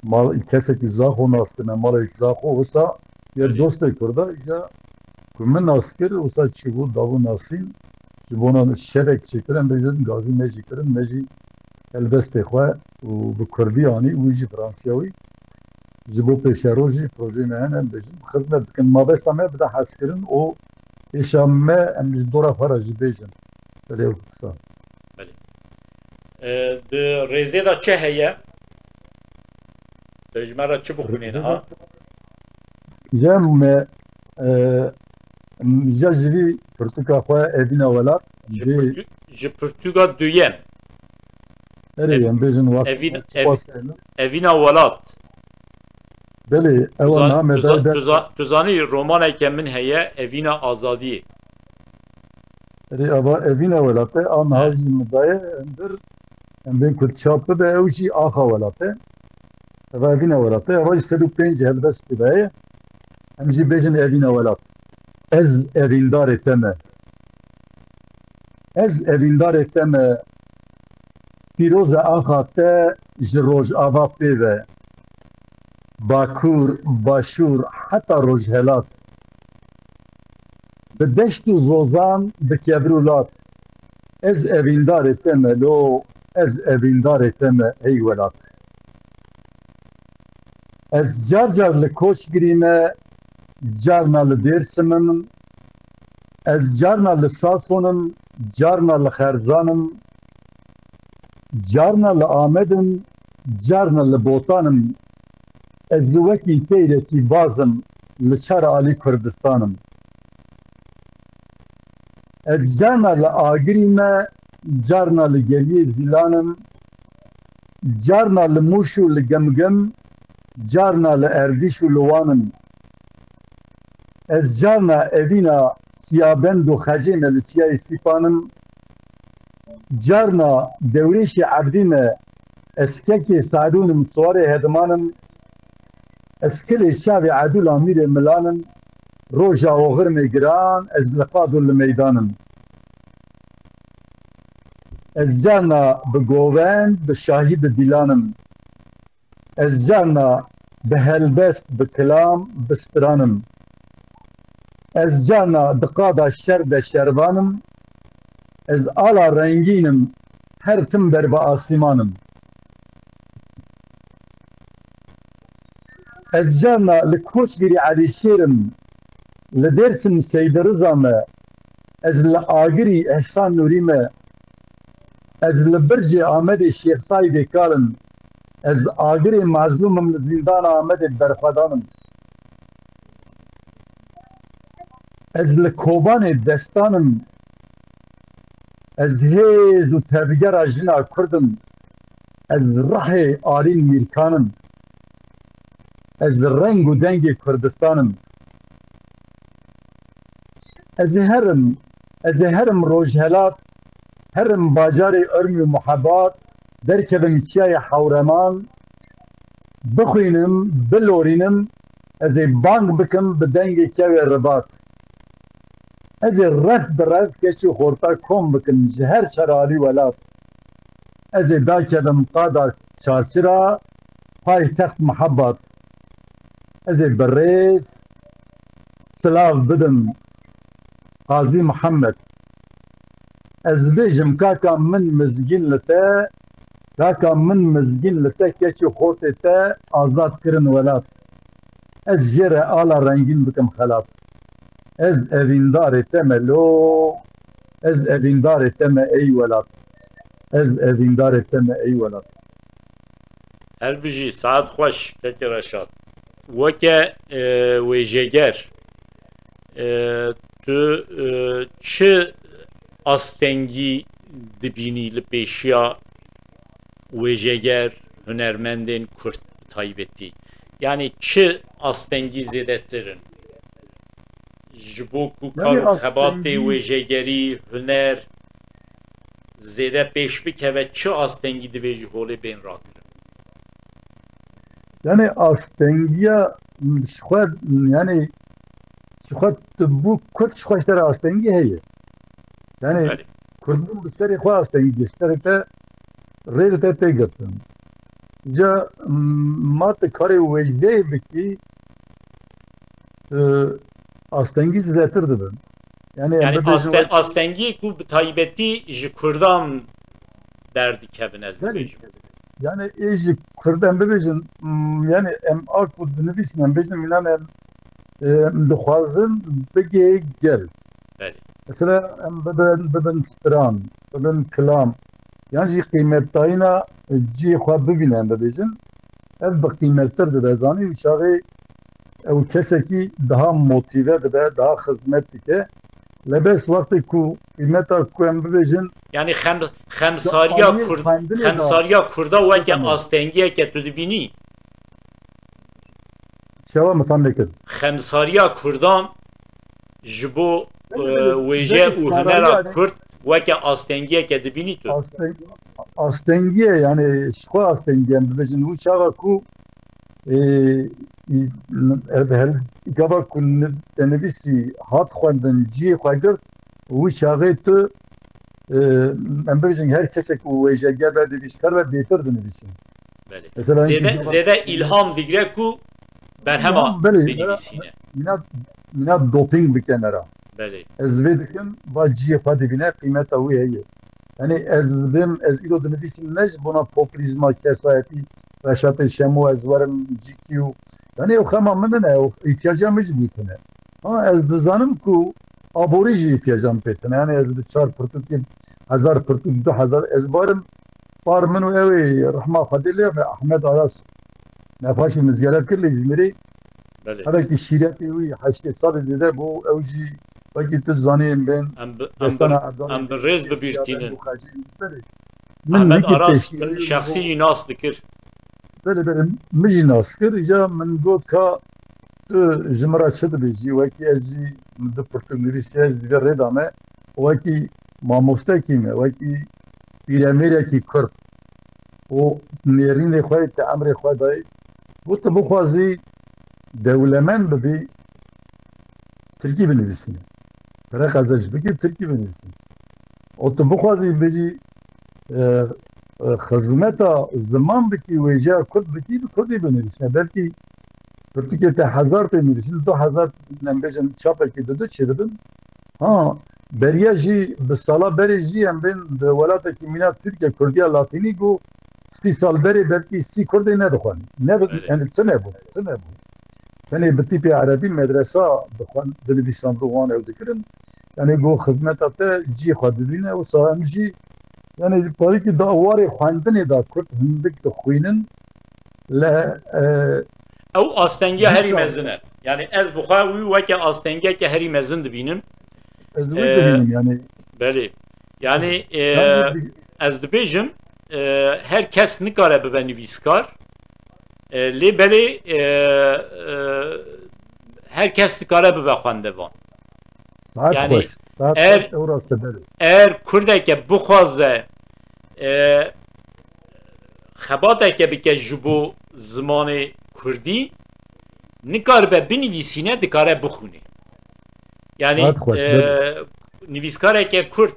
Mal, kesekî Zaxo nas kirine, malek Zaxo wisa ye Belê. Dostê Kurda, îja ku min nas kir, wisa çîbû, dabû nasîn, ji bona şevek çêkir, em bêjin gazî me jî kirin, me jî helbestê xwe û bi Kurdî anî, wî jî Fransiyawî. Ji bo pêşerojî projeyê me hene, em bêjin, xizmet dikin. Mabesta me bide hezkirin û êşa me em ji dora xwe re jî bêjin. Belê, ew kisa. Belê. E, di rêzê de çi heye? Te ji me re çi bixwînê niha? Cem me, e, ja ji vî pirtûka xwe Evîna Welat, Ji jê pirtû-, ji pirtûka duyem. Erê, Ev-, em bêjin wak-, Evîn-, wak-, Ev-, wak-, Evîna Welat. Belê, Tu ewa zan-, name tu za-, ber-, tu za-, tu zanî romaneke min heye, Evîna Azadiyê. Erê, eva Evîna Welat e, a niha He. Jî min daye, em bir, em bên ku çap bibe, ew jî Axa Welat e. Eva Evîna Welat e, eva jî sed û pênc helbest pê daye. Em jî bêjin Evîna Welat. Ez evîndarê te me. Ez evîndarê te me. Pîroz e axa te ji Rojava pê ve. Bakur, Başûr, heta Rojhelat. Bi deşt û zozan, bi kevir û lat. Ez evîndarê te me lo, ez evîndarê te me ey welat. Ez car car li Koçgirî me, carna li Dêrsim im, ez carna li Sason im, carna li Xerzan im, carna li Amed im, carna li Botan im, ez li wekî teyrekî baz im, li çar alî Kurdistan im. Ez carna li Agirî me, carna li Geliyê Zîlan im, carna li Mûş û li Gemgem, carna li Erdîş û li Wan im. Ez carna evîna Siyabend û Xecê me li Çiyayê Sîpan im. Carna Dewrêşê Ebdî me, ez kekê Sadûn im, Siwarê Hediman im. Ez kilê çavê Edûl Amîrê Milan im. Roja oxirmê giran, ez li qad û li meydan im. Ez carna bi govend, bi şahî, bi dîlan im. Ez carna bi helbest, bi kilam, bi stran im. Ez carna di qada şer de şervan im. Ez ala rengîn im, her tim ber bi asîman im. Ez carna li Koçgirî Elîşêr im, li Dêrsim Seydê Riza me, ez li Agirî Ehsan Nûrî me, ez li Bircê Amedê Şêx Saîdê Kal im, ez Agirê Mazlûm im, li Zîndana Amedê berxwedan im. Ez li Kobanê Destan im, ez hêz û tevgera jina Kurd im, ez rihê Arîn Mîrkan im, ez reng û dengê Kurdistan im. Ez ê herim, ez ê herim Rojhelat, herim bajarê erm û muhebat, derkevim Çiyayê Hewreman, bixwînim, bilorînim, ez ê bang bikim bi dengê kevê ribat. Ez ê ref bi ref keç û xorta kom bikim ji her çar alî welat. Ez ê dakevim qada çarçira paytext mihebat. Ez ê bi rêz silav bidim Qazî Mihemed. Ez bêjim kaka min mizgîn li te, kaka min mizgîn li te, keç û xortê te azad kirin welat. Ez jê re ala rengîn bikim xelat. Ez evîndarê te me lo, ez evîndarê te me ey welat. Ez evîndarê te me ey welat. Her bijî, saet xweş, kekê Reşad. Weke e, wêjeger, e, tu e, çi astengî dibînî li pêşiya wêjeger, hunermendên Kurd bi taybetî? Yanî çi astengî zêdetir in? Ji bo ku kar û xebatê wêjegerî, huner zêde pêş bikeve, çi astengî divê ji holê bên rakirin? Yani astengiya ji xwe, yani ji xwe tu bû Kurd ji xwe ji te re astengî heye. Yani Belê. Kurdbûn bi serê xwe astengî, ji serê te rê li te tê girtin. Ca, m, ma tu karê wêjdeyê bikî, e, astengî zêdetir dibin. Yani, em Yani bibêjin aste, astengî ku bi taybetî ji Kurdan derdikevin, ez Belê. Dibêjim. Yani ê ji Kurd em bibêjin, m, yani em a ku dinivîsin, em bêjin, mînan em, e, em dixwazin bigê gel. Belê. Mesela em bibin, bibin stran, bibin kilam. Yan jî qîmetdayîna cihê xwe bibîne, em bibêjin. Ev bi qîmettir dibe. Zanî û çaxê ew kesekî daha motîve dibe, daha xizmet dike. Lebes wextê ku qîmeta ku em bibêjin, Yani xem, xemsariya aliyê Kurd, xwendinê de xemsariya Kurda weke Tamam. astengiyeke tu dibînî. Çawa min fam nekir. Xemsariya Kurdan ji bo e, wêje û hunera Kurd weke astengiyeke dibînî tu. Asteng-, astengiye, yani ji xwe astengiye em bibêjin. Û çaxa ku e, e, ev her gava ku ni-, te nivîsî hat xwendin, cihê xwe girt, wî çaxê tu, e, em bibêjin her kesek ku wêjege be, nivîskar be, bêtir dinivîsin. Belê. Mesela Zêde, hinkî zêde îlham digre ku berhema Ya, belê, binivîsîne. Mîna, mîna doping bike me ra. Belê. Ez vê dikim, va cihê xwe dibîne, qîmeta wî heye. Yani ez bim, ez îro dinivîsim ne ji bona populîzma kesayetî, Reşatê Şemo, ez werim cîkî û, yani ew xema min ne, ew îhtiyaca min jî bî tune. Ha, ez dizanim ku aborî jî îhtiyaca min pê tune. Yani ez bi çar pirtûkê, hezar pirtûk, du hezar ez barim, par min û ew ê rehma Xwedê lê be, Ahmet Aras, nefaşî min ziyaret kir lê Îzmîrê. Belê. Herekî şîretê wî heştê salî zêde bû, ew jî wekî tu zanî em bên Em bi, em destana bi, Erdal em bi Bey, rêz Siyabend bibîrtînin. û Xecî, belê. Min Ahmet wekî Aras pêşî min wî şexsî bû. Jî nas dikir. Belê, belê, min jî nas kir. Îca min got ka tu ji min re çi dibêjî? Wekî ez jî, min du pirtûk nivîsiye, ez di vê rê de me. Wekî mamostekî me, wekî pîremêrekî Kurd û nêrînê xwe yê te emrê xwe dayê. Got, tu bixwazî dewlemend bibî, tirkî binivîsîne. Pere qezenc bikî, tirkî binivîsîne. Û tu bixwazî bijî, e, e, xizmeta ziman bikî, wêjeya kurd bikî, bi kurdî binivîsîne. Belkî pirtûkê te hezar tê nivîsîn, du hezar, em bêjin, çapekî didu çêdibin. Ha, beriya jî, bi sala berê jî em bên di welatekî mîna Tirkiye, kurdiya latînî, ku sî sal berê belkî sî kurdê nedixwendin. Ne, Belê. yani, tune bû, tune bû. Tenê bi tîpê erebî medresa dixwend, dinivîsandin wan ew dikirin. Yani, got, xizmeta te cihê xwe didîne, wisa em jî, yani, ji parîkî da warê xwendinê de kurd hindik dixwînin. Le, e, Ew astengiya herî dîsa mezin e. Yani, ez bi xwe wî weke astengiyeke herî mezin dibînim. Ez wî Ee, dibînim, yani. Belê. Yani, e, Yani, bi- ez dibêjim, e, her kes nikare bibe nivîskar. E, lê belê, e, e, her kes dikare bibe xwendevan. Saet Yani, xweş. Saet er, xweş, ew rast e, belê. Er kurdeke bixwaze, e, xebateke bike ji bo zimanê kurdî, nikaribe binivîsîne, dikare bixwîne. Yani, Saet xweş, e, belê. Nivîskareke kurd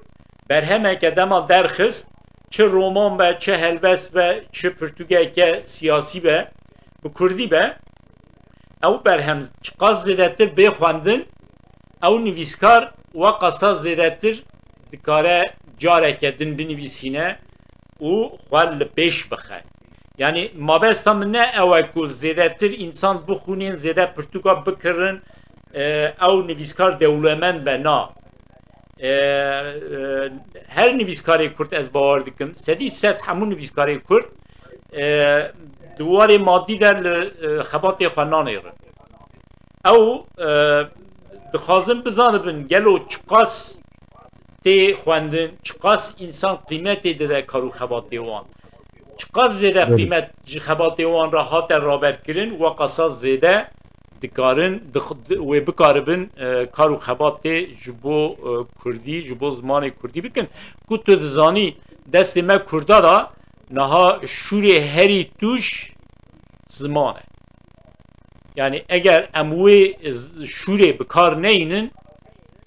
berhemeke dema derxist, çi roman be, çi helbest be, çi pirtûkeke siyasî be, bi kurdî be, ew berhem çiqas zêdetir bê xwendin, ew nivîskar weqasa zêdetir dikare careke din binivîsîne û xwe li pêş bixe. Yani, mabesta min ne ew e ku zêdetir însan bixwînin, zêde pirtûka bikirin, e, ew nivîskar dewlemend be, na. E, e, her nivîskarê kurd, ez bawer dikim, sedî sed hemû nivîskarê kurd, e, di warê madî de li, e, xebatê xwe nanêrin. Ew, e, dixwazin bizanibin gelo çiqas tê xwendin, çiqas însan qîmetê dide kar û xebatê wan. Çiqas zêde Belê. qîmet ji xebatê wan re hate raberkirin, weqasa zêde dikarin, dix-, di-, wê bikaribin, e, kar û xebatê ji bo, e, kurdî, ji bo zimanê kurdî bikin. Ku tu dizanî, destê me kurda da niha şûrê herî tûj ziman e. Yani, eger em wê z-, şûrê bi kar neynin,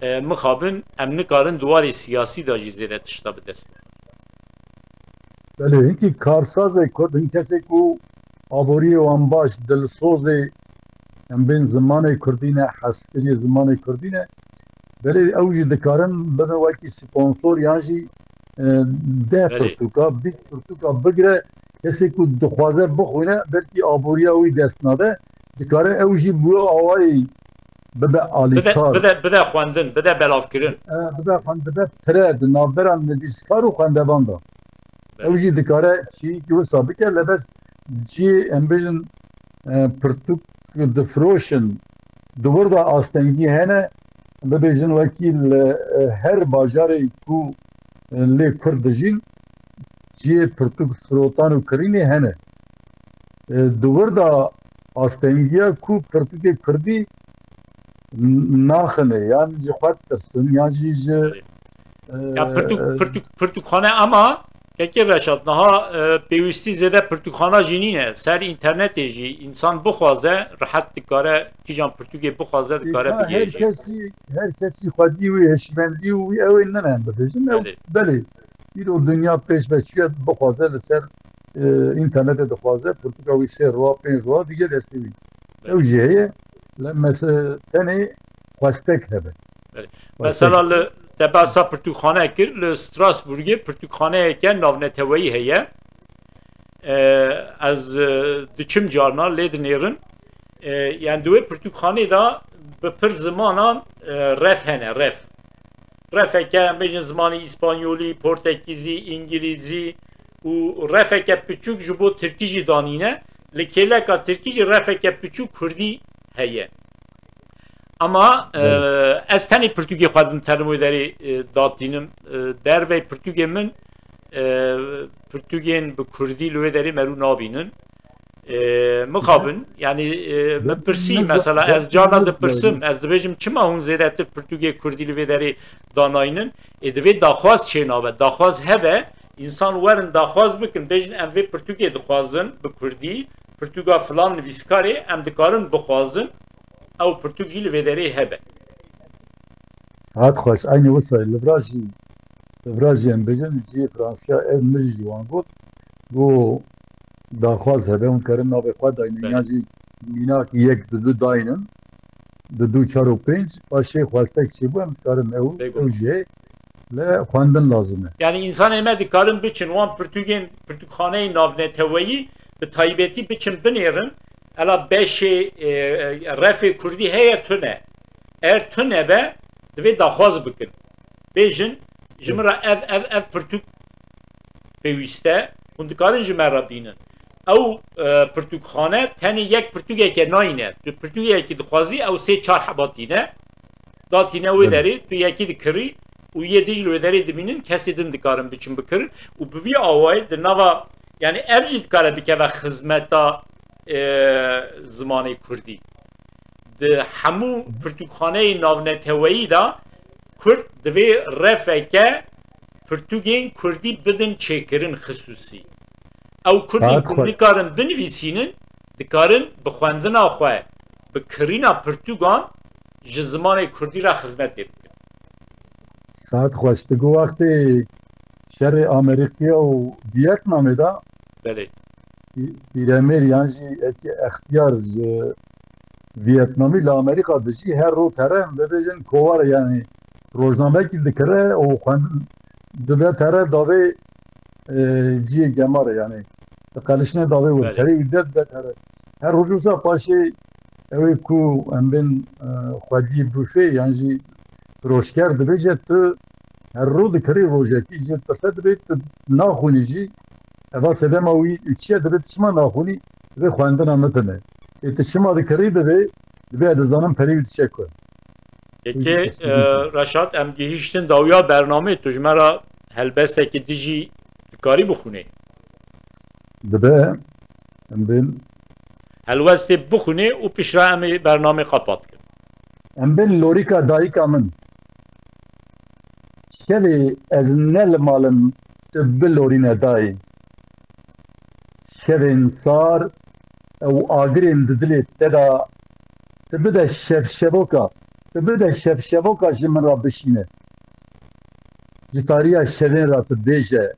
e, mixabin, em nikarin di warê siyasî de jî zêde tişta bi dest bixin. Belê, hinkî karsazê kurd, hin kesê ku aboriyê wan baş, dilsozê, em bên zimanê kurdî ne, heskiriyê zimanê kurdî ne, belê ew jî dikarin bibin wekî sponsor yan jî, e, deh Belê. pirtûka, bîst pirtûka bigire, kesê ku dixwaze bixwîne, belkî aboriya wî dest nade, dikare ew jî bi wê awayî bibe Bide, alîkar. bide, bide xwendin, bide belavkirin. E, bibe xwend-, bibe pire di navbera nivîskar û xwendevan de. Belê. Ew jî dikare çîyekî wisa bike, lebes cihê, em bêjin, e, pirtûk difiroşin, di wir de astengî hene, bibêjin wekî li, e, her bajarê ku, e, lê kurd dijîn, cihê pirtûk firotan û kirînê hene. E, di wir de astengiya ku pirtûkê kurdî n-, naxine, yan ji xwe tirsin, yan jî ji, e, Ya pirtûk, pirtûk, pirtûkxane ama kekê Reşat, niha, e, pêwîstî zêde pirtûkxana jî nîne. Ser înternetê jî însan bixwaze, rehet dikare, kîjan pirtûkê bixwaze, dikare Êka her bigihêje. kesî, her kesî xwedî wî, hişmendî wî, ew ê nine em bibêjin. Ew, Belê. belê, îro dinya pêş ve çûye, bixwaze li ser, e, înternetê dixwaze, pirtûka wî sê roa, pênc roa dige destê wî. Belê. Ew jî heye, le mese-, tenê xwestek hebe. Belê. Xwestek. Mesela li te behsa pirtûkxane kir, li Strasbourgê pirtûkxaneyeke navneteweyî heye. E, ez, e, diçim carna lê dinêrin. E, yani di wê pirtûkxanê de bi pir zimanan, e, ref hene, ref. Refeke, em bêjin zimanê îspanyolî, portekîzî, îngilîzî û refeke piçûk ji bo tirkî jî danîne. Li kêleka tirkî jî refeke piçûk kurdî heye. Ama, e, Belê. ez tenê pirtûkê xwe din telim wê derê, e, datînim. E, dervey pirtûkê min, e, pirtûkên bi kurdî li wê derê merû nabînin. E, mixabin, yani e, me pirsî, mesela ez carna dipirsim, ez dibêjim çima hûn zêdetir pirtûkê kurdî li vê derê danaynin? Ê, divê daxwaz çênabe, daxwaz hebe, însan werin daxwaz bikin, bêjin em vê pirtûkê dixwazin bi kurdî, pirtûka filan nivîskarê, em dikarin bixwazin, ew pirtûk jî li vê derê hebe. Saet xweş, eynî wisa li vira jî, li vira jî em bêjin, cihê Fransiya ev min jî ji wan got, got daxwaz hebe, hûn karin navê xwe daynin, yan jî mînak yek, du, du daynin, du, du, çar û pênc, paşê xwestek çêbû, em dikarin ew, ew jî heye, lê xwendin lazim e. Yani însanê me dikarin biçin wan pirtûkên, pirtûkxaneyên navneteweyî bi taybetî biçin binêrin, ela beşê, e, e, refê kurdî heye tune. Er tune be, divê daxwaz bikin. Bêjin, ji min re ev, ev, ev pirtûk pêwîst e, hûn dikarin ji me re bînin. Ew e, pirtûkxane tenê yek pirtûkeke nayîne. Tu pirtûkekî dixwazî, ew sê çar heba tîne. Datîne wê derê, tu yekî dikirî û yê din jî li wê derê dimînin, kesê din dikarin biçin bikirin û bi vî awayî di nava, yani ev jî dikare bikeve xizmeta e, zimanê kurdî. Di hemû pirtûkxaneyên navneteweyî de kurd divê refeke pirtûkên kurdî bidin çêkirin xisûsî. Ew kurdên ku nikarin binivîsînin, dikarin bi xwendina xwe, bi kirîna pirtûkan ji zimanê kurdî re xizmetê bikin. Saet xweş. Tu got wextê şerê Amerîkaya û Vietnamê de Belê. Pî- Pîremêr yan jî eke extiyar ji Vietnamî li Amerîka dijî, her roj tere em bibêjin kovare, yani rojnamekî dikire û xwendin dibe tere davê e, ciyê gemare, yani diqelişine davê wir, Belê. Terê wî de dibe tere. Her roj wisa paşê ew ê ku em bên e, xwediyê bûfê yan jî firoşker dibêje, tu her rû dikirî rojekî jê pirse dibê tu naxwînî jî, eva sedema wî û çi ye, dibê tu çima naxwînî, dibê xwendina min tune. Ê tu çima dikirî, dibê, dibê ez dizanim perê wî diçe ku. Yekê e, Reşat, em gihîştin dawiya bernamê, tu ji me re helbestekî dijî dikarî bixwînî? Dibe em bên. Helwestê bixwînê û piştre em ê bernamê qepat kin. Em bên lorîka dayika min. Şevê ez ne li mal im, tu bilorîne dayê. Şevên sar ew agirên di dilê te de, tu bide şevşevoka, tu bide şevşevoka ji min re bişîne. Ji tariya şevên re tu bêje,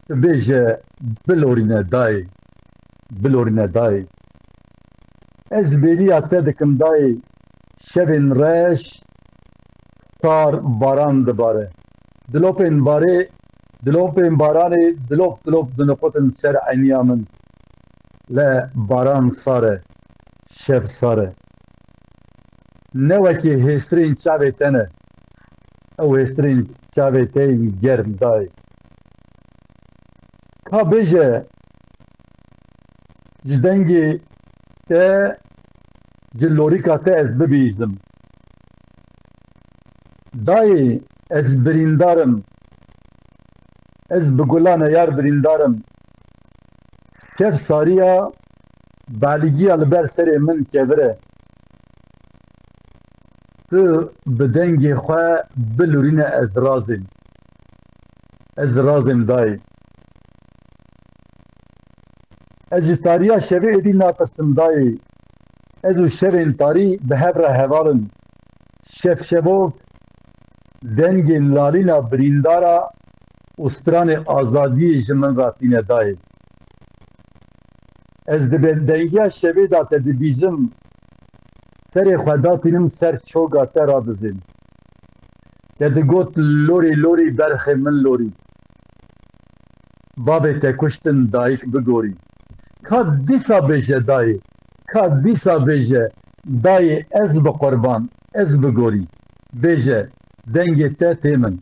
tu bêje bilorîne dayê, bilorîne dayê. Ez bêriya te dikim dayê, şevên reş, sar, baran dibare. Dilopên barê, dilopên baranê dilop dilop diniqotin ser eyniya min. Le baran sar e, şev sar e. Ne wekî hêstirên çavê te ne. Ew hêstirên çavê te yên germ dayê. Ka bêje, ji dengê te, ji lorîka te ez bibihîzim. Dayê, ez birîndar im. Ez bi gula neyar birîndar im. Şev sariya, balîgiya li ber serê min kevir e. Tu bi dengê xwe bilurîne, ez razêm. Ez razêm dayê. Ez ji tariya şevê êdî natirsim dayê. Ez û şevên tarî bi hev re heval in. Şevşevok dengê nalîna birîndara û stranê azadiyê ji min re tîne dayê. Ez di dengiya şevê de te dibîzim, serê xwe datînim ser çoga te radizêm. Te digot lorî lorî berxê min lorî. Bavê te kuştin dayik bigorî. Ka dîsa bêje dayê, ka dîsa bêje dayê ez bi qurban, ez bigorî. Bêje dengê te tê min.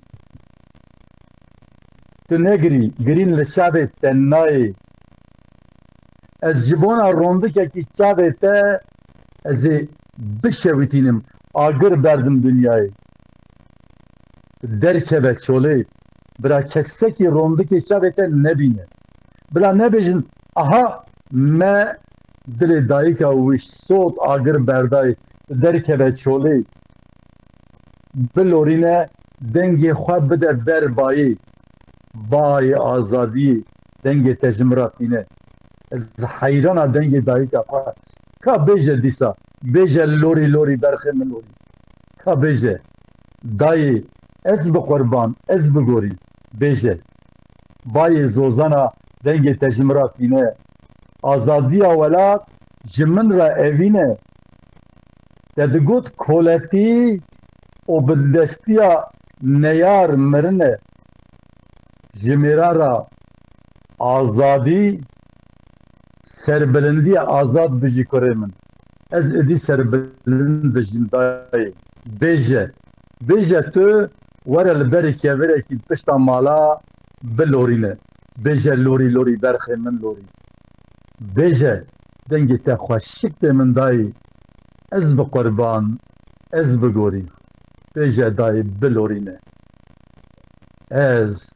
Tu negirî, girîn li çavê te nayê. Ez ji bona rondikekî çavê te ez ê bişewitînim, agir berdim dinyayê. Derkeve çolê, bira kesekî rondikê çavê te nebîne. Bila nebêjin, aha me Dilê dayika wî sot agir berdayî, tu derkeve çolê, bilorîne, dengê xwe bide ber bayê. Bayê azadiyê, dengê te ji min re tîne. Ez heyrana dengê dayika xwe. Ka bêje dîsa, bêje lorî lorî berxê min lorî. Ka bêje, dayê, ez bi qurban, ez bi gorî. Bêje, bayê zozana dengê te ji min re tîne. Azadiya welat ji min re evîne. Te digot koletî û bindestiya neyar mirine. Ji mêra re azadî, serbilindiye, azad bijî kurê min. Ez êdî serbilind dijîm dayê. Bêje, bêje tu were li berî kevirekî pişta mala bilorîne. Bêje lorî lorî berxê min lorî. Bêje dengê te xweşik tê min dayî. Ez bi qurban, ez bi gorî. Bêje dayê bilorîne. Ez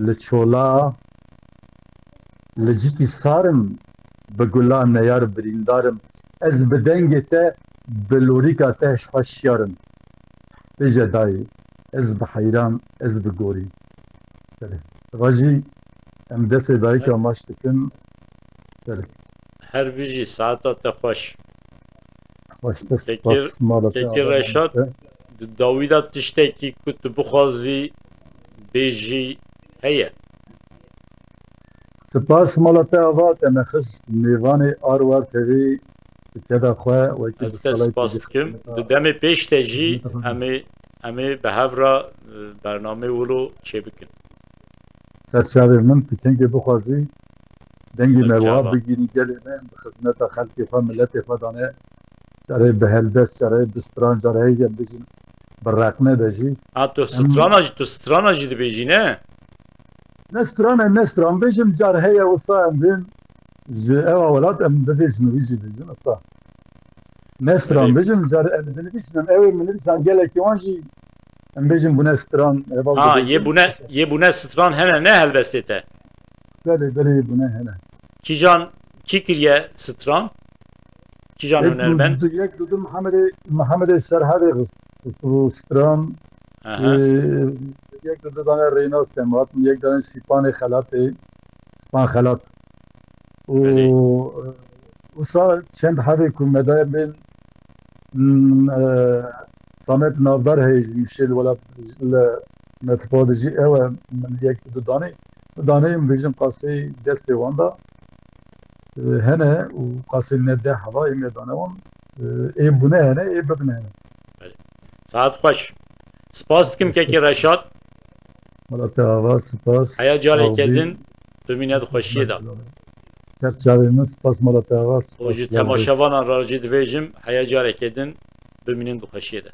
li çola, li cikî sar im, bi gula neyar birîndar im. Ez bi dengê te, bi lorîka te ji xwe şiyar im. Bêje dayê, ez bi heyran, ez bi gorî. Belê. Vajî em destê dayika maç dikin. Belê. Her bijî, saeta te xweş. Xweş be, Kekî, spas, mala te Kekî ava Reşat, te. Di dawî de tiştekî ku tu bixwazî bêjî heye? Spas, mala te ava te nexist mêvanê Arwar T V, keda xwe wekî Ez te spas dikim. Di demê pêş de jî em ê, em ê bi hev re, e, bernameyê wilo çêbikin. Serçavê min, tu kengê bixwazî dengê me Serçava. Wiha bigîrî, gelê me em bi xizmeta xelkê xwe, miletê xwe dane. Carê bi helbest, carê bi stran, carê hêj em bijîn bi reqne de jî. Ha, tu strana jî, tu strana jî dibêjî, ne? Ne stran e, ne stran bêjim, car heye wisa em bên ji ewa welat em bibêjin û wî jî bêjin wisa. Ne stran Belê. Bêjim, car em binivîsin, em ew ê minivîsan gelekî wan jî em bêjin bûne stran. Heval Ha, dibêjin. Yê bûne, yê bûne stran hene, ne helbestê te? Belê, belê, yê bûne hene. Kîjan, kî kiriye stran? Kîjan Yek hunermend? du, yek du, du Mihemedê, Mihemedê Serhedê xist stran. Aha. Ee, yek du, du dane Rênas Temat, yek dane Sîpanê Xelatê, Sîpan Xelat. Û, Belê. e, wisa çend hebê ku me daye bên, hmm, e, Samet Navdar heye ji Mûşê li welat, li Metropol de jî ew e, min yek du danê. Du danê em bêjin qasê destê wan da, e, hene û qasê ne deh heva ê me dane wan, e, ê bûne hene, ê bibine hene. Saet xweş. Spas dikim Kekî Reşat. Mala te ava, spas. Heya careke Sağ ol. din bimîne di xweşiyê de. Ser çavê min, spas mala te ava, spas. Û ji temaşevanan re jî divêjim, heya careke din bimînin di xweşiyê de.